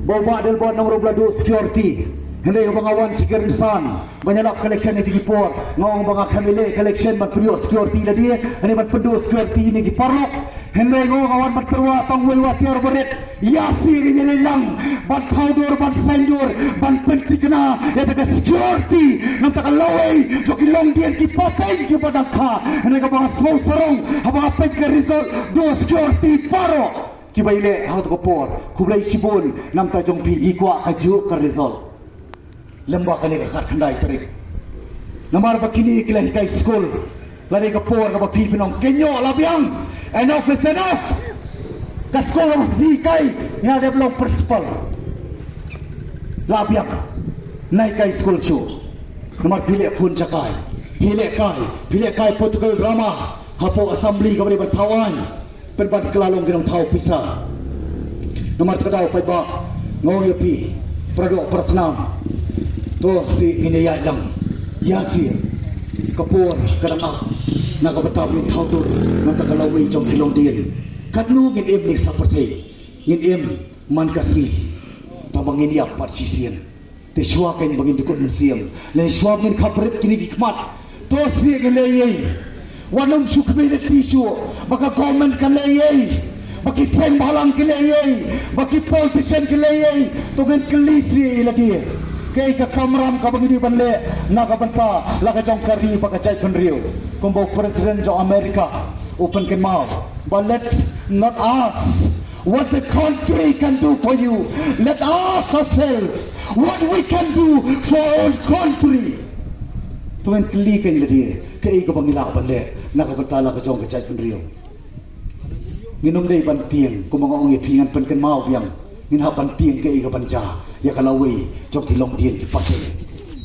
ba u Bah Adelbert Nongrum u la duh security. Hynrei haba nga wan sha ki rynsan ban ïalap ka election ha kine ki por, nga ong ba nga khlem ïaleh ka election ban pynïoh security ïalade, hynrei ban pynduh security ïa kine ki paralok. Hynrei nga ong nga wan ban tyrwa tang uwei u atiar uba rit. Ïa shi ngin ïaleh lang ban thaw dur, ban saiñdur, ban pynthikna ïa kata ka security na bynta ka lawei jong ki longdien, ki pateng kiba dang kha. Hynrei kaba nga sngew sarong haba nga peit ka result, duh security baroh kiba ïaleh ha kata ka por. Khublei shibun na bynta jong phi, ngi kwah kajuh ka result lem bad kane ka khatkhyndai tarik. Namar ba kine ki la hikai skul, la dei ka por kaba phi phin ong, "Kynnoh, la biang, enough is enough." Ka skul kaba phi hikai, nga dep long principal. La biang, nai kai skul shuh. Namar phi leh khun jaka, phi leh kai, phi leh kai political drama hapoh Assembly kaba dei ban thaw aiñ, pynban kylla long ki nongthaw pisa. Namar kata ka daw paidbah, nga ong ïa phi, para doh para snam, to sih ngin ïaid lang. Ïa sih, ka por ka dang ap na ka bynta ban thaw dur na ka bynta ka lawei jong ki longdien. Katno ngin im ne sa pyrthei, ngin im man ka sngi, tangba ngin ïap pat shisien. Te shuwa kein ba ngin dukut mynsiem, lane shuwa ba ngin khapbrip kine ki khmat, to sih ngin leh ei ei? Wat nym shu khmih lynti shuh ba ka government kan leh ei ei, ba ki seng bhalang ki leh ei ei, ba ki politician ki leh ei ei. To ngin kylli sih ïa lade, Kaei ka kamram kaba ngi dei ban leh na ka bynta la ka jong ka ri bad ka jaitbynriew? Kumba u President jong America u pynkynmaw, but let's not ask what the country can do for you. Let us ourselves what we can do for our country. To ngin kylli kein lade, kaei kaba ngi lah ban leh na ka bynta la ka jong ka jaitbynriew? Ngin ym dei ban tieng, kumba nga ong ïa phi, ngan pynkynmaw biang. Ngin hap ban tieng kaei ka ban jia ïa ka lawei jong ki longdien ki pateng.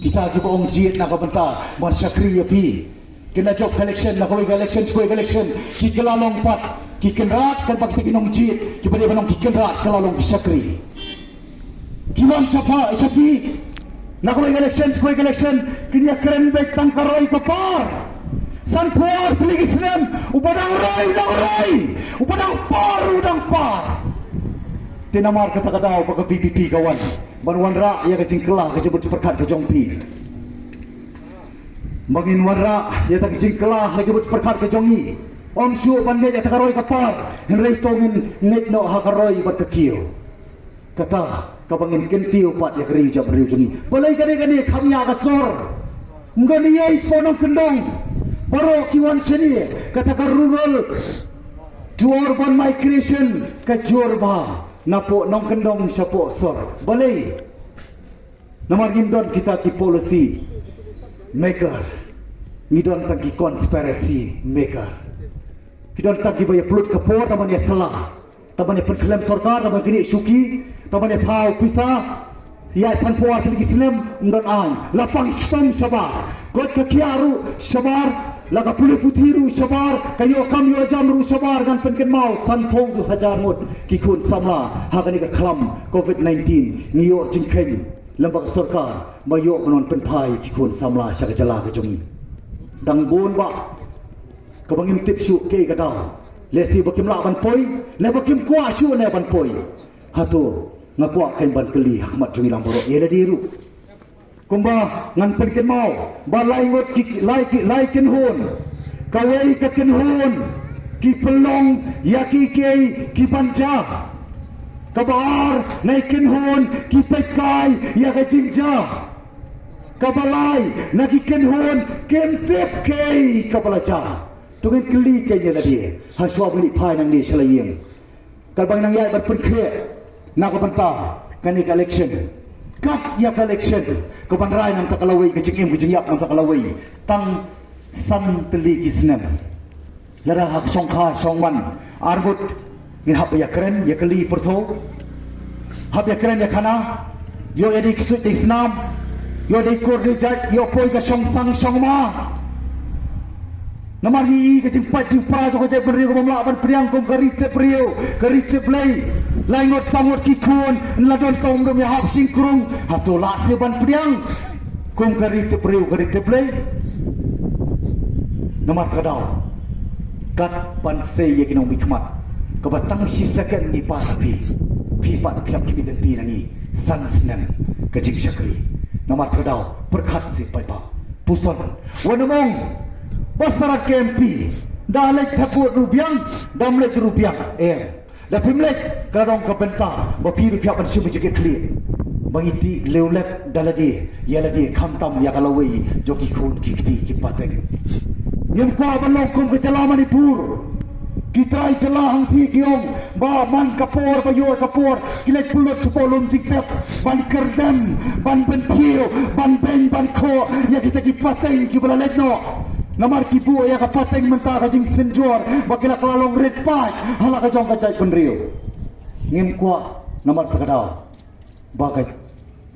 Kita kiba ong jied na ka bynta ban shakri ïa phi, kin la jop ka election, na kawei ka election sha kawei ka election, ki kylla long pat, ki kynrad, katba kita ki nongjied kiba dei ban long ki kynrad, kylla long ki shakri. Ki wan sha pha, sha phi, na kawei ka election sha kawei ka election, kin ïa kren beit tang ka roi ka par. Sanphew ar tylli ki snem, uba dang roi u dang roi, uba dang par u dang par. Te namar kata ka daw ba ka VPP ka wan ban wanrah ïa ka jingkylla ka jingmut pyrkhat ka jong phi. Ba ngin wanrah ïa ta ka jingkylla ka jingmut pyrkhat ka jong ngi. Ym shuh ban ngeit ïa ta ka roi ka par, hynrei to ngin ngeit noh ha ka roi bad ka kiew. Kata kaba ngin kyntiew pat ïa ka ri jaitbynriew jong ngi. Balei kane kane kham ïa ka sor? Ym don ei ei sha nongkyndong. Baroh ki wan shane, kata ka rural to urban migration ka jur bha napoh nongkyndong shapoh sor. Balei? Namar ngim don kita ki policy maker, ngi don tang ki conspiracy maker. Ki don tang kiba ïa pynlut ka por, tang ban ïa sla, tang ban ïa pynkhlem sorkar, tang ban knieh shuki, tang ban ïa thaw pisa. Ïa sanphew ar tylli ki snem ym don aiñ. La pang shitom shabar, koit ka khiah ruh shabar, la ka pule puthi ruh shabar, ka ïoh kam ïoh jam ruh shabar. Ngan pynkynmaw, sanphew hajar ngut ki khun samla ha kane ka khlam covid nineteen ngi ïoh jingkheiñ lem bad ka sorkar ba ïoh ban wan pynphai ki khun samla sha ka jylla ka jong ngi. Dang bun bah kaba ngim tip shuh kaei ka daw. Lehse ba kim lah ban poi, lehse ba kim kwah shuh ne ban poi. Hato nga kwah kein ban kylli ha khmat jong ngi lang baroh ïa lade ruh. Kumba ngan pynkynmaw ba lai ngut ki, lai ki, lai kynhun. Kawei ka kynhun ki pynlong ïa kiei kiei ki ban jia. Kaba ar na i kynhun ki peit kai ïa ka jingjia. Kaba lai na ki kynhun kim tip kaei kaba la jia. To ngin kylli kein ïa lade ha shuwa ban leit phai nangne sha la ïing. Katba ngi nang ïaid ban pynkhreh na ka bynta kane ka election, kat ïa ka election ka ban rai na ka bynta ka lawei, ka jingim ka jingïap na ka bynta ka lawei. Tang san tylli ki snem. Lada ha ka shongkha shongman ar ngut, ngin hap ïa kren, ïa kylli pyrthuh, hap ïa kren ïa khana, ïoh ïa dei ksuid dei snam, ïoh dei kur dei jait, ïoh poi ka shongsang shongma. Namar ngi i ka jingpait jingpra jong ka jaitbynriew ka bym lah ban pdiang kum ka ri tip briew, ka ri tip Blei. Lai ngut saw ngut ki khun, la don sa um dum ïa hap shynkrung, hato lah se ban pdiang kum ka ri tip briew, ka ri tip Blei? Namar ka daw, kat ban sei ïa ki nongmihkhmat, kaba tang shi second ngi pat phi, phi pat phi hap khmih lynti na ngi san snem ka jingshakri. Namar ka daw, pyrkhat seh paidbah. Puson, wat nym ong ba Sarat ka MP, da leit ha kut ruh biang, dam leit ruh biang. Em, da phim leit ka la don ka bynta ba phi ruh phi hap ban shim ka jingkitkhlieh. Ba ngi tih lew lep da lade ïa lade, khamtam ïa ka lawei jong ki khun ki kti ki pateng. Ngim kwah ban long kum ka jylla Manipur. Ki trai jylla hangthie ki ong ba man ka por ba ïoh ka por ki leit pynlut shapoh lum jingtep ban kyrdem, ban pynthiew, ban beiñ ban khoh ïa kita ki pateng kiba la leit noh. Namar ki buh ïa ka pateng mynta ka jingsynjor ba ki la kylla long rit paid ha la ka jong ka jaitbynriew. Ngim kwah namar kata ka daw ba ka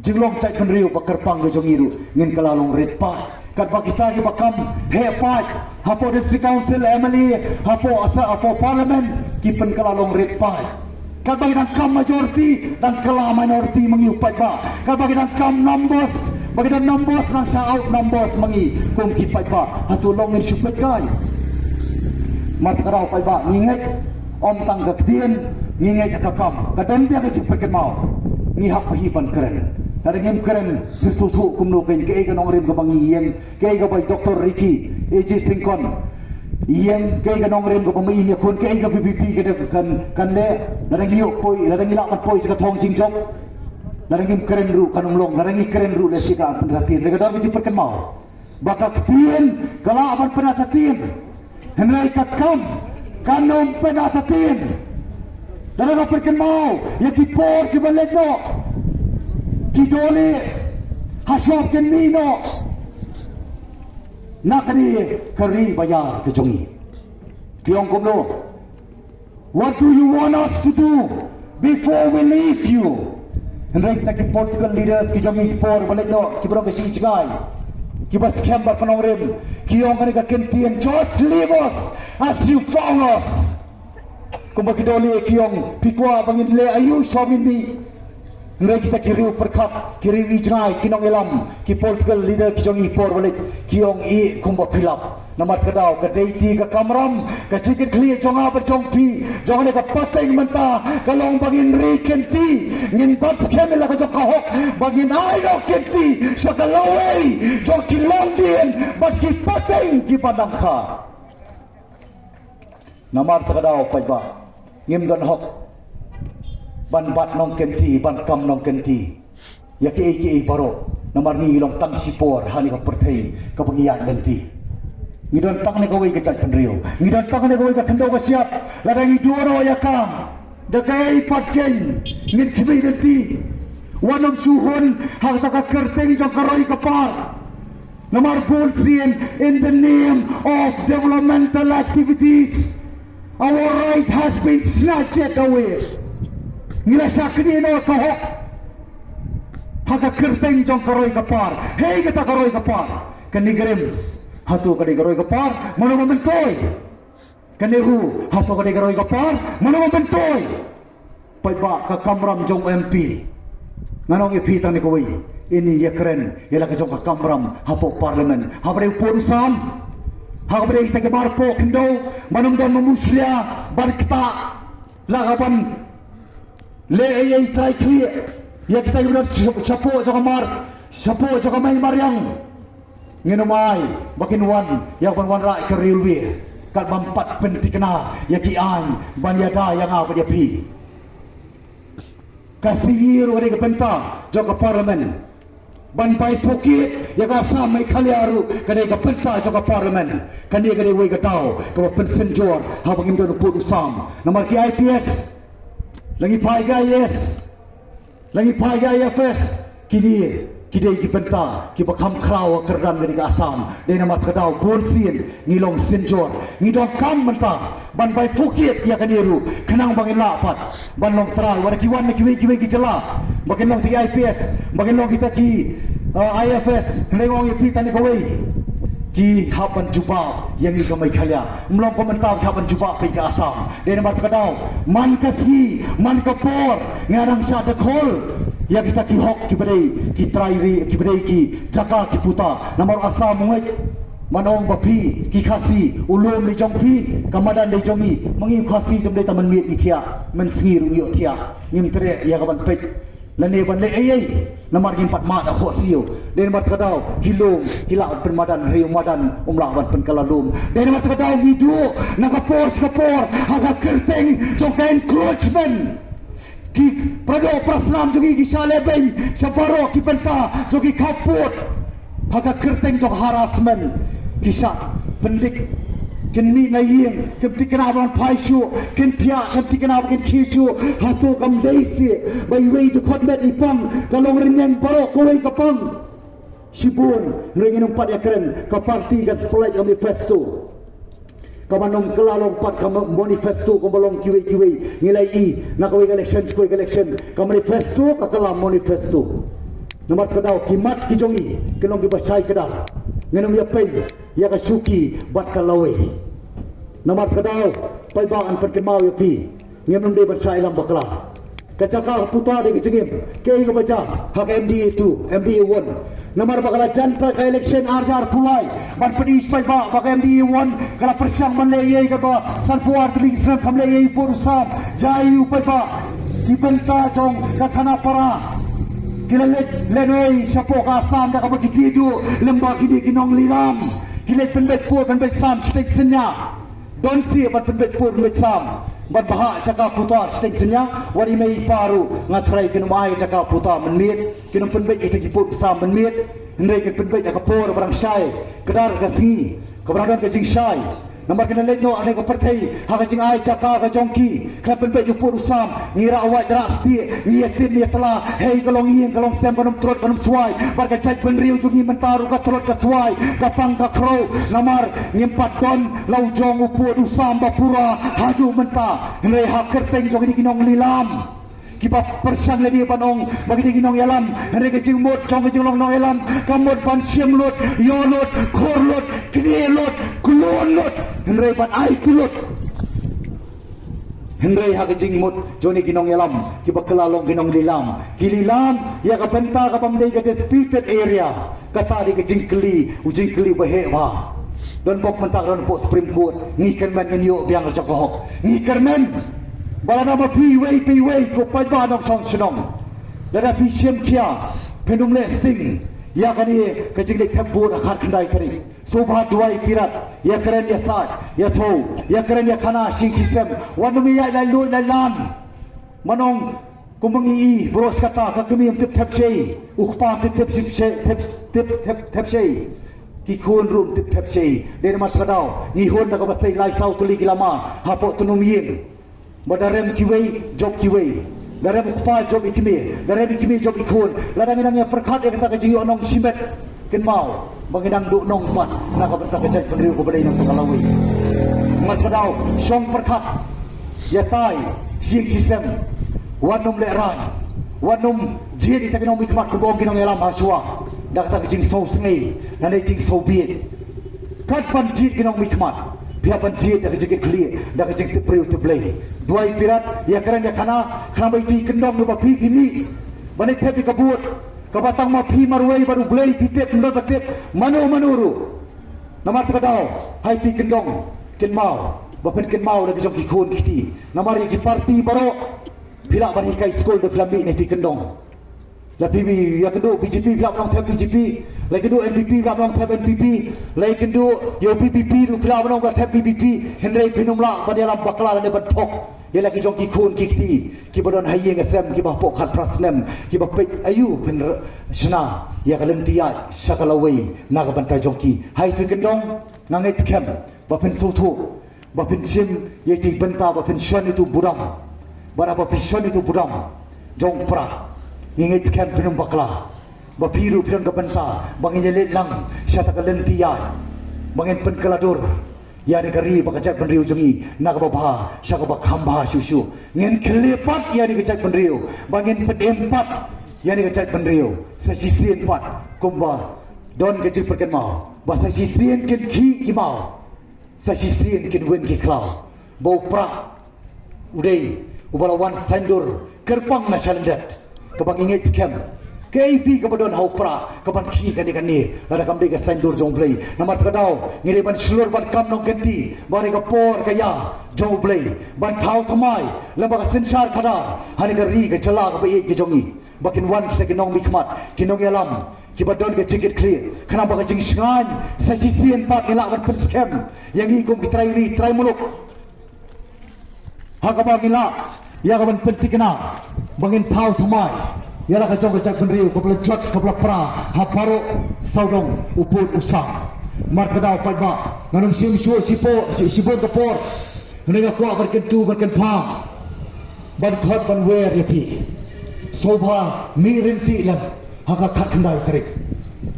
jinglong jaitbynriew ba kyrpang ka jong ngi ruh ngin kylla long rit paid. Katba kita kiba kam heh paid hapoh District Council, MLA, hapoh asa, hapoh Parliament, ki pynkylla long rit paid. Katba ki dang kam majority, dang kylla minority ma ngi u paidbah. Katba ki dang kam numbers, ba ki dang numbers, dang shah out numbers ma ngi kum ki paidbah. Hato long ngin shu peit kai? Namar kata ka daw paidbah, ngi ngeit ym tang ka ktien, ngi ngeit ka kam. Ka don biang ka jingpynkynmaw. Ngi hap hi ban kren. Lada ngim kren, phi sngewthuh kumno kein, kaei ka nongrim kaba ngi ïeng, kaei kaba i Doctor Ricky A J Syngkon ïeng, kaei ka nongrim kaba ma i Mia Khun, kaei ka VPP ka dei kan, kan leh, lada ngi ïoh poi, lada ngi lah ban poi sha ka thong jingjop. Lada ngim kren ruh kan ym long, lada ngi kren ruh lehse kan pynsatin. Hynrei ka don ka jingpyrkhat mo ba ka ktien ka lah ban pynsatin, hynrei ka kam kan ym pynsatin. Lada nga pyrkhat mo ïa ki por kiba leit noh, ki dohlieh ha shop kin mih noh na kane ka ri ba ïar ka jong ngi. Ki ong kumno? What do you want us to do before we leave you? Hynrei kita ki political leaders ki jong ngi ki por ba leit noh, kiba rong ka jingïohi jngai, kiba skhem bad ka nongrim, ki ong kane ka kyntien, "Just leave us as you found us." Kumba ki dohlieh ki ong, "Phi kwah ba ngin leh aïu, sha mih ngin mih." Hynrei kita ki riew pyrkhat, ki riew ïohi jngai, ki nongïalam, ki political leader ki jong ngi por ba leit, ki ong, "Ïeh kumba phi lap." Namar kata ka dei te ka kamram, ka jingkitkhlieh jong nga bad jong phi, jong kane ka pateng mynta, ka long ba ngin ri kynti, ngin bat skhem ïa la ka jong ka hok, ba ngin ai noh kynti sha ka lawei jong ki longdien bad ki pateng kiba dang kha. Namar kata ka daw paidbah, ngim don hok ban bat nongkynti, ban kam nongkynti ïa kiei kiei baroh. Namar ngi long tang shipor ha kane ka pyrthei kaba ngi ïaid lynti. Ngi don tang kane kawei ka jaitbynriew, ngi don tang kane kawei ka khyndew ka shyiap. Lada ngi duh noh ïa ka, da kaei pat kein ngin khmih lynti? Wat nym shu hun ha kata ka kyrteng jong ka roi ka par. Namar bunsien, in the name of developmental activities, our right has been snatched away. Ngi la shah knieh noh ka hok ha ka kyrteng jong ka roi ka par. Hei kata ka roi ka par, kane ka RIMS, hato ka dei ka roi ka par? Mano ba myntoi? Kane ruh, hato ka dei ka roi ka par? Mano ba myntoi? Paidbah, ka kamram jong u M P, ngan ong ïa phi tang kane kawei, ine ïakren ïa la ka jong ka kamram hapoh Parliament. Haba dei u pud u sam, haba dei kita ki bar poh khyndew, ban ym don ma mushlia ban ktah, la ka ban leh ei ei trai khlieh ïa kita kiba don shapoh jong ka mar, shapoh jong ka mei mariang. Ngin ym ai ba kin wan ïa ban wanrah ka railway, kat ban pat pynthikna ïa ki aiñ ban ïada ïa nga bad ïa phi. Ka C E ruh ka dei ka bynta jong ka Parliament. Ban bifurcate ïa ka Assam Meghalaya ruh ka dei ka bynta jong ka Parliament. Kane ka dei kawei ka daw kaba pynsynjor haba ngim don u pud u sam. Namar ki I P S, la ngi phai ki I A S, la ngi phai ki I F S, kine ki dei ki bynta kiba kham khraw ha kyrdan kane ka Assam. Dei namar kata ka daw bunsien ngi long synjor, ngi donkam mynta ban bifurcate ïa kane ruh, khnang ba ngin lah pat ban long trai, wat la ki wan na kiwei kiwei ki jylla, ba kin long kita ki I P S, ba kin long kita ki, uh, I F S. Hynrei nga ong ïa phi tang kane kawei, ki hap ban jubab ïa ngi ka Meghalaya. Ym long kumta ba ki hap ban jubab ïa ka Assam. Dei namar kata ka daw, man ka sngi, man ka por, ngi dang shah dkhot ïa kita ki hok kiba dei ki trai ri, kiba dei ki jaka ki puta. Namar Assam u ngeit, man ong ba phi ki Khasi, u lum dei jong phi, ka madan dei jong ngi. Ma ngi u Khasi te ym dei tang mynmiet ngi thiah, mynsngi ruh ngi ïoh thiah. Ngim treh ïa ka ban peit lane ban leh ei ei, namar ngim pat mad ha khohsiew. Dei namar kata ka daw ki lum ki lah ban pynmadan, hynrei u madan um lah ban pynkylla lum. Dei namar kata ka daw ngi duh na ka por sha ka por ha ka kyrteng jong ka encroachment. Ki paradoh parasnam jong ngi ki shah lehbeiñ sha baroh ki bynta jong ki khappud. Ha ka kyrteng jong ka harassment ki shah pyndik, kin mih na ïing, kin thikna ba kin phai shuh, kin thiah, kin thikna ba kin khie shuh. Hato kam dei seh ba iwei i dkhot met i pang, ka long rynïeng baroh kawei ka pang? Shibun, hynrei ngin ym pat ïakren, ka party ka sa pynlait ka manifesto. Kaba ym kylla long pat ka ma-, manifesto kaba long kiwei kiwei. Ngi la ïohi na kawei ka election sha kawei ka election, ka manifesto ka kylla manifesto. Namar kata ka daw ki mat ki jong ngi kin long kiba shai kdar. Ngin ym ïapeiñ ïa ka shuki bad ka lawei. Namar kata ka daw, paidbah, ngan pynkynmaw ïa phi, ngim dei ban shah ïalam bakla. Ka jaka ka puta dei ka jingim. Kaei kaba jia ha ka M D A two, M D A one? Namar ba ka la jan pat ka election ar hajar arphew lai, ban pyni paidbah ba ka M D A one ka la pyrshang ban leh ei ei, kaba sanphew ar tylli ki snem kam leh ei ei, pud u sam. Jia aiu paidbah? Ki bynta jong ka Khanapara ki la leit lehnoh shapoh ka Assam da kaba ki die duh, lem bad kine ki nonglilam. Ki leit pynbeit pud pynbeit sam shiteng synñia. Don seh ban pynbeit pud pynbeit sam. Ban bha jaka puta shiteng synñia, wat i mei i pa ruh nga tharai kin ym ai jaka puta mynmiet, kin ym pynbeit ïa kita ki pud u sam mynmiet, hynrei kin pynbeit ïa ka por ba dang shai, ka dar ka sngi, kaba dang don ka jingshai. Namar kin leit noh ha kane ka pyrthei ha ka jingai jaka ka jong ki, khlem pynbeit ïa u pud u sam, ngi rah wait rah stieh, ngi ïa tim ïa tla, hei ka long ïing ka long sem, kan ym tlot kan ym swai, bad ka jaitbynriew jong ngi mynta ruh ka tlot ka swai, ka pang ka khrew, namar ngim pat don la u jong u pud u sam ba pura haduh mynta. Hynrei ha kyrteng jong kine ki nonglilam kiba pyrshang lade ban ong ba kine ki nongïalam, hynrei ka jingmut jong ka jinglong nongïalam ka mut ban shim lut, ïoh lut, khur lut, knieh lut, klun lut, hynrei ban aiti lut. Hynrei ha ka jingmut jong kine ki nongïalam kiba kylla long ki nonglilam, ki lilam ïa ka bynta kaba ym dei ka disputed area. Kata dei ka jingkylli, u jingkylli uba heh bha. Don bok mynta ka don hapoh Supreme Court, ngi kyrmen ngin ïoh biang la jong ka hok. Ngi kyrmen ba lada ma phi iwei pa iwei ko paidbah nongshong shnong, lada phi shim khia, phin ym leh sting ïa kane ka jingleit thep vote ha khatkhyndai tarik. Sngewbha duwai pirat, ïa kren ïa sait ïa thew, ïa kren ïa khana shi ïing shi sem. Wat nym ïaid lait luid lait lan. Mano kumba ngi i baroh shi katta, ka kmie ym tip thep shei, u kpa ym tip thep shei, thep, tip thep, thep shei, ki khun ruh ym tip thep shei. Dei namar kata ka daw ngi hun da kaba sei lai saw tylli ki lama hapoh tnum ïing. Ba da rem kiwei jop kiwei, da rem u kpa jop i kmie, da rem i kmie jop i khun. Lada ngi nang ïa pyrkhat ïa kata ka jingïohnong shimet, kynmaw ba ngi nang duh nong pat na ka bynta ka jaitbynriew kaba dei na ka bynta ka lawei. Namar kata ka daw shong pyrkhat, ïatai shi ïing shi sem. Wat nym lehraiñ, wat nym jied ïa kita ki nongmihkhmat kumba ong ki nongïalam ha shuwa, da kata ka jingsngewsngei lane jingsngewbieit. Kat ban jied ki nongmihkhmat, phi hap ban jied da ka jingkitkhlieh, da ka jingtip briew tip Blei. Duwai pirat, ïa kren ïa khana, khnang ba ïa ki kyndong ba phi phi mih ban leit thep ïa ka vote, kaba tang ma phi marwei bad U Blei phi tip, ym don ba tip mano mano ruh. Namar kata ka daw ha ïa ki kyndong, kynmaw, ba phin kynmaw la ki jong ki khun ki kti. Namar ïa ki party baroh phi lah ban hikai skul da phi la mih na ïa ki kyndong. La phi ïa kynduh B J P phi lah ban ong thep B J P, la kynduh N P P phi lah ban ong thep N P P, la kynduh ïa U P P P ruh phi lah ban ong ba thep P P P. Hynrei phin ym lah ban ïalam bakla lane ban thok ïa la ki jong ki khun ki kti kiba don ha ïing ha sem, kiba hapoh khatphra snem, kiba peit aïu phin r-, shna ïa ka lynti ïaid sha ka lawei na ka bynta jong ki. Ha ïa ki kyndong, nga ngeit skhem ba phin sngewthuh, ba phin shim ïa ki bynta, ba phin shon ïa utu u budam. Bad haba phi shon ïa utu u budam jong u Prah, ngi ngeit skhem phin ym bakla. Ba phi ruh phi don ka bynta ba ngin ïa leit lang sha kata ka lynti ïaid, ba ngin pynkylla dur ïa kane ka ri bad ka jaitbynriew jong ngi na kaba bha sha kaba kham bha shuh shuh. Ngin khyllipmat ïa kane ka jaitbynriew, ba ngin pynim pat ïa kane ka jaitbynriew. Sa shisien pat, kumba don ka jingpyrkhat mo, ba sa shisien kin khih ki maw, sa shisien kin win ki khlaw. Ba u Prah u dei uba la wan saiñdur kyrpang na shalyndet, kaba ngi ngeit skhem kaei phi kaba don ha u Prah kaban khih kane kane, lada kam dei ka saiñdur jong U Blei. Namar kata ka daw ngi dei ban shlur ban kam nongkynti ba ha kane ka por ka ïa jong U Blei, ban thaw thymmai lem bad ka synshar khadar ha kane ka ri ka jylla kaba ïeit ka jong ngi. Ba kin wan kita ki nongmihkhmat, ki nongïalam kiba don ka jingkitkhlieh, khnang ba ka jingshngaiñ sa shisien pat ngin lah ban pynskhem ïa ngi kum ki trai ri trai muluk. Ha kaba ngin lah ïa ka ban pynthikna ba ngin thaw thymmai ïa la ka jong ka jaitbynriew kaba la jot kaba la pra ha baroh sawdong u pud u sam. Namar kata ka daw paidbah, ngan ym shim shuh shibun, shi-, shibun ka por. Hynrei nga kwah ban kyntu ban kynpham, ban khot ban wer ïa phi. Sngewbha mih ryntih lem ha ka khatkhyndai tarik.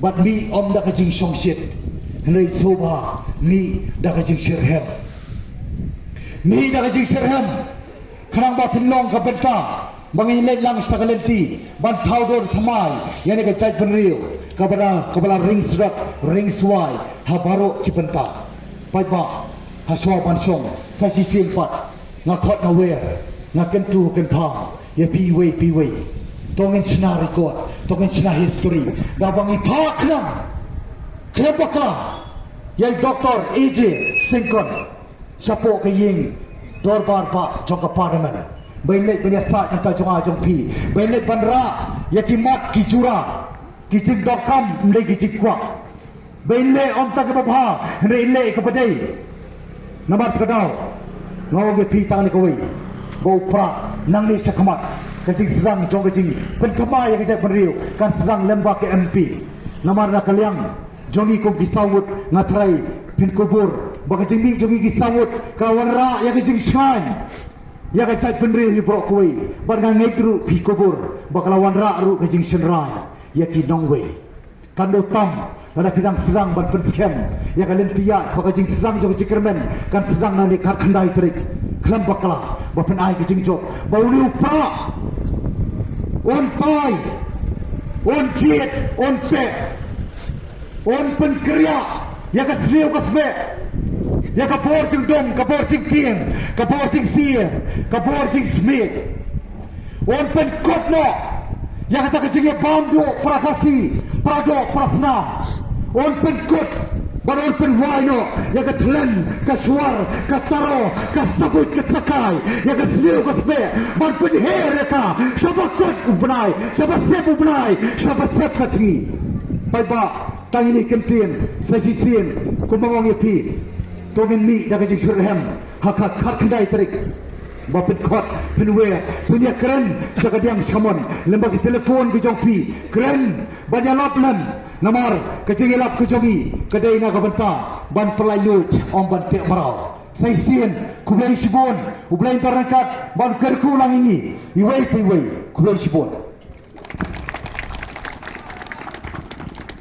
Bad mih ym da ka jingshongshit, hynrei sngewbha mih da ka jingshitrhem. Mih da ka jingshitrhem, khnang ba phin long ka bynta ba ngin leit lang sha ka lynti ban thaw dur thymmai ïa kane ka jaitbynriew kaba la, kaba la ring sdot ring swai ha baroh ki bynta. Paidbah, ha shuwa ban shong, sa shisien pat nga khot nga wer, nga kyntu kynpham ïa phi iwei pa iwei. To ngin shna record, to ngin shna history, da ba ngi phah khnang khlem bakla ïa i Doktor A J Syngkon shapoh ka ïing dorbar bah jong ka Parliament. Ba in leit ban ïasaid na ka bynta jong nga jong phi, ba in leit ban rah ïa ki mat ki jura, ki jingdonkam ym dei ki jingkwah. Ba in leh ym tang kaba bha, hynrei in leh kaba dei. Namar kata ka daw Nga ong ïa phi tang ne kawei, ba u Prah nangne shakhmat, ka jingsdang jong ka jingpynthymmai ïa ka jaitbynriew kan sdang lem bad ka M P. Namar na ka liang jong ngi kum ki saw ngut nga tharai phin kubur ba ka jingmih jong ngi ki saw ngut ka la wanrah ïa ka jingshngaiñ ïa ka jaitbynriew hi baroh kawei. Bad nga ngeit ruh phi kubur ba ka la wanrah ruh ka jingshynrai ïa ki nongwei. Kan da tam lada phi dang sdang ban pynskhem ïa ka lynti ïaid ba ka jingsdang jong ka jingkyrmen kan sdang na ne khatkhyndai tarik. Khlem bakla ba phin ai ka jingjop ba une u Prah un phai, un jied, un peh, un pynkyrïah ïa ka sniew ka smeh, ïa ka bor jingdum, ka bor jingkieng, ka bor jingsyier, ka bor jingsmiej. Un pynkut noh ïa kata ka jingïabam duh para Khasi, para doh, para snam. Un pynkut bad un pynwai noh ïa ka thlen, ka shuwar, ka taro, ka sabuit, ka sakai, ïa ka sniew ka smeh, ban pynher ïa ka shaba kut u bnai, shaba sep u bnai, shaba sep ka sngi. Paidbah, tang ine i kyntien sa shisien, kumba nga ong ïa phi, to ngin mih da ka jingshitrhem ha ka khatkhyndai tarik. Ba phin khot, phin wer, phin ïakren sha ka diang sha ka mon lem bad ki telephone ki jong phi. Kren ban ïalap lem, namar ka jingïalap ka jong ngi ka dei na ka bynta ban pynlait luid, ym ban teh mraw. Sa shisien, khublei shibun, U Blei un don ryngkat bad un kyrkhu lang ïa ngi iwei pa iwei. Khublei shibun.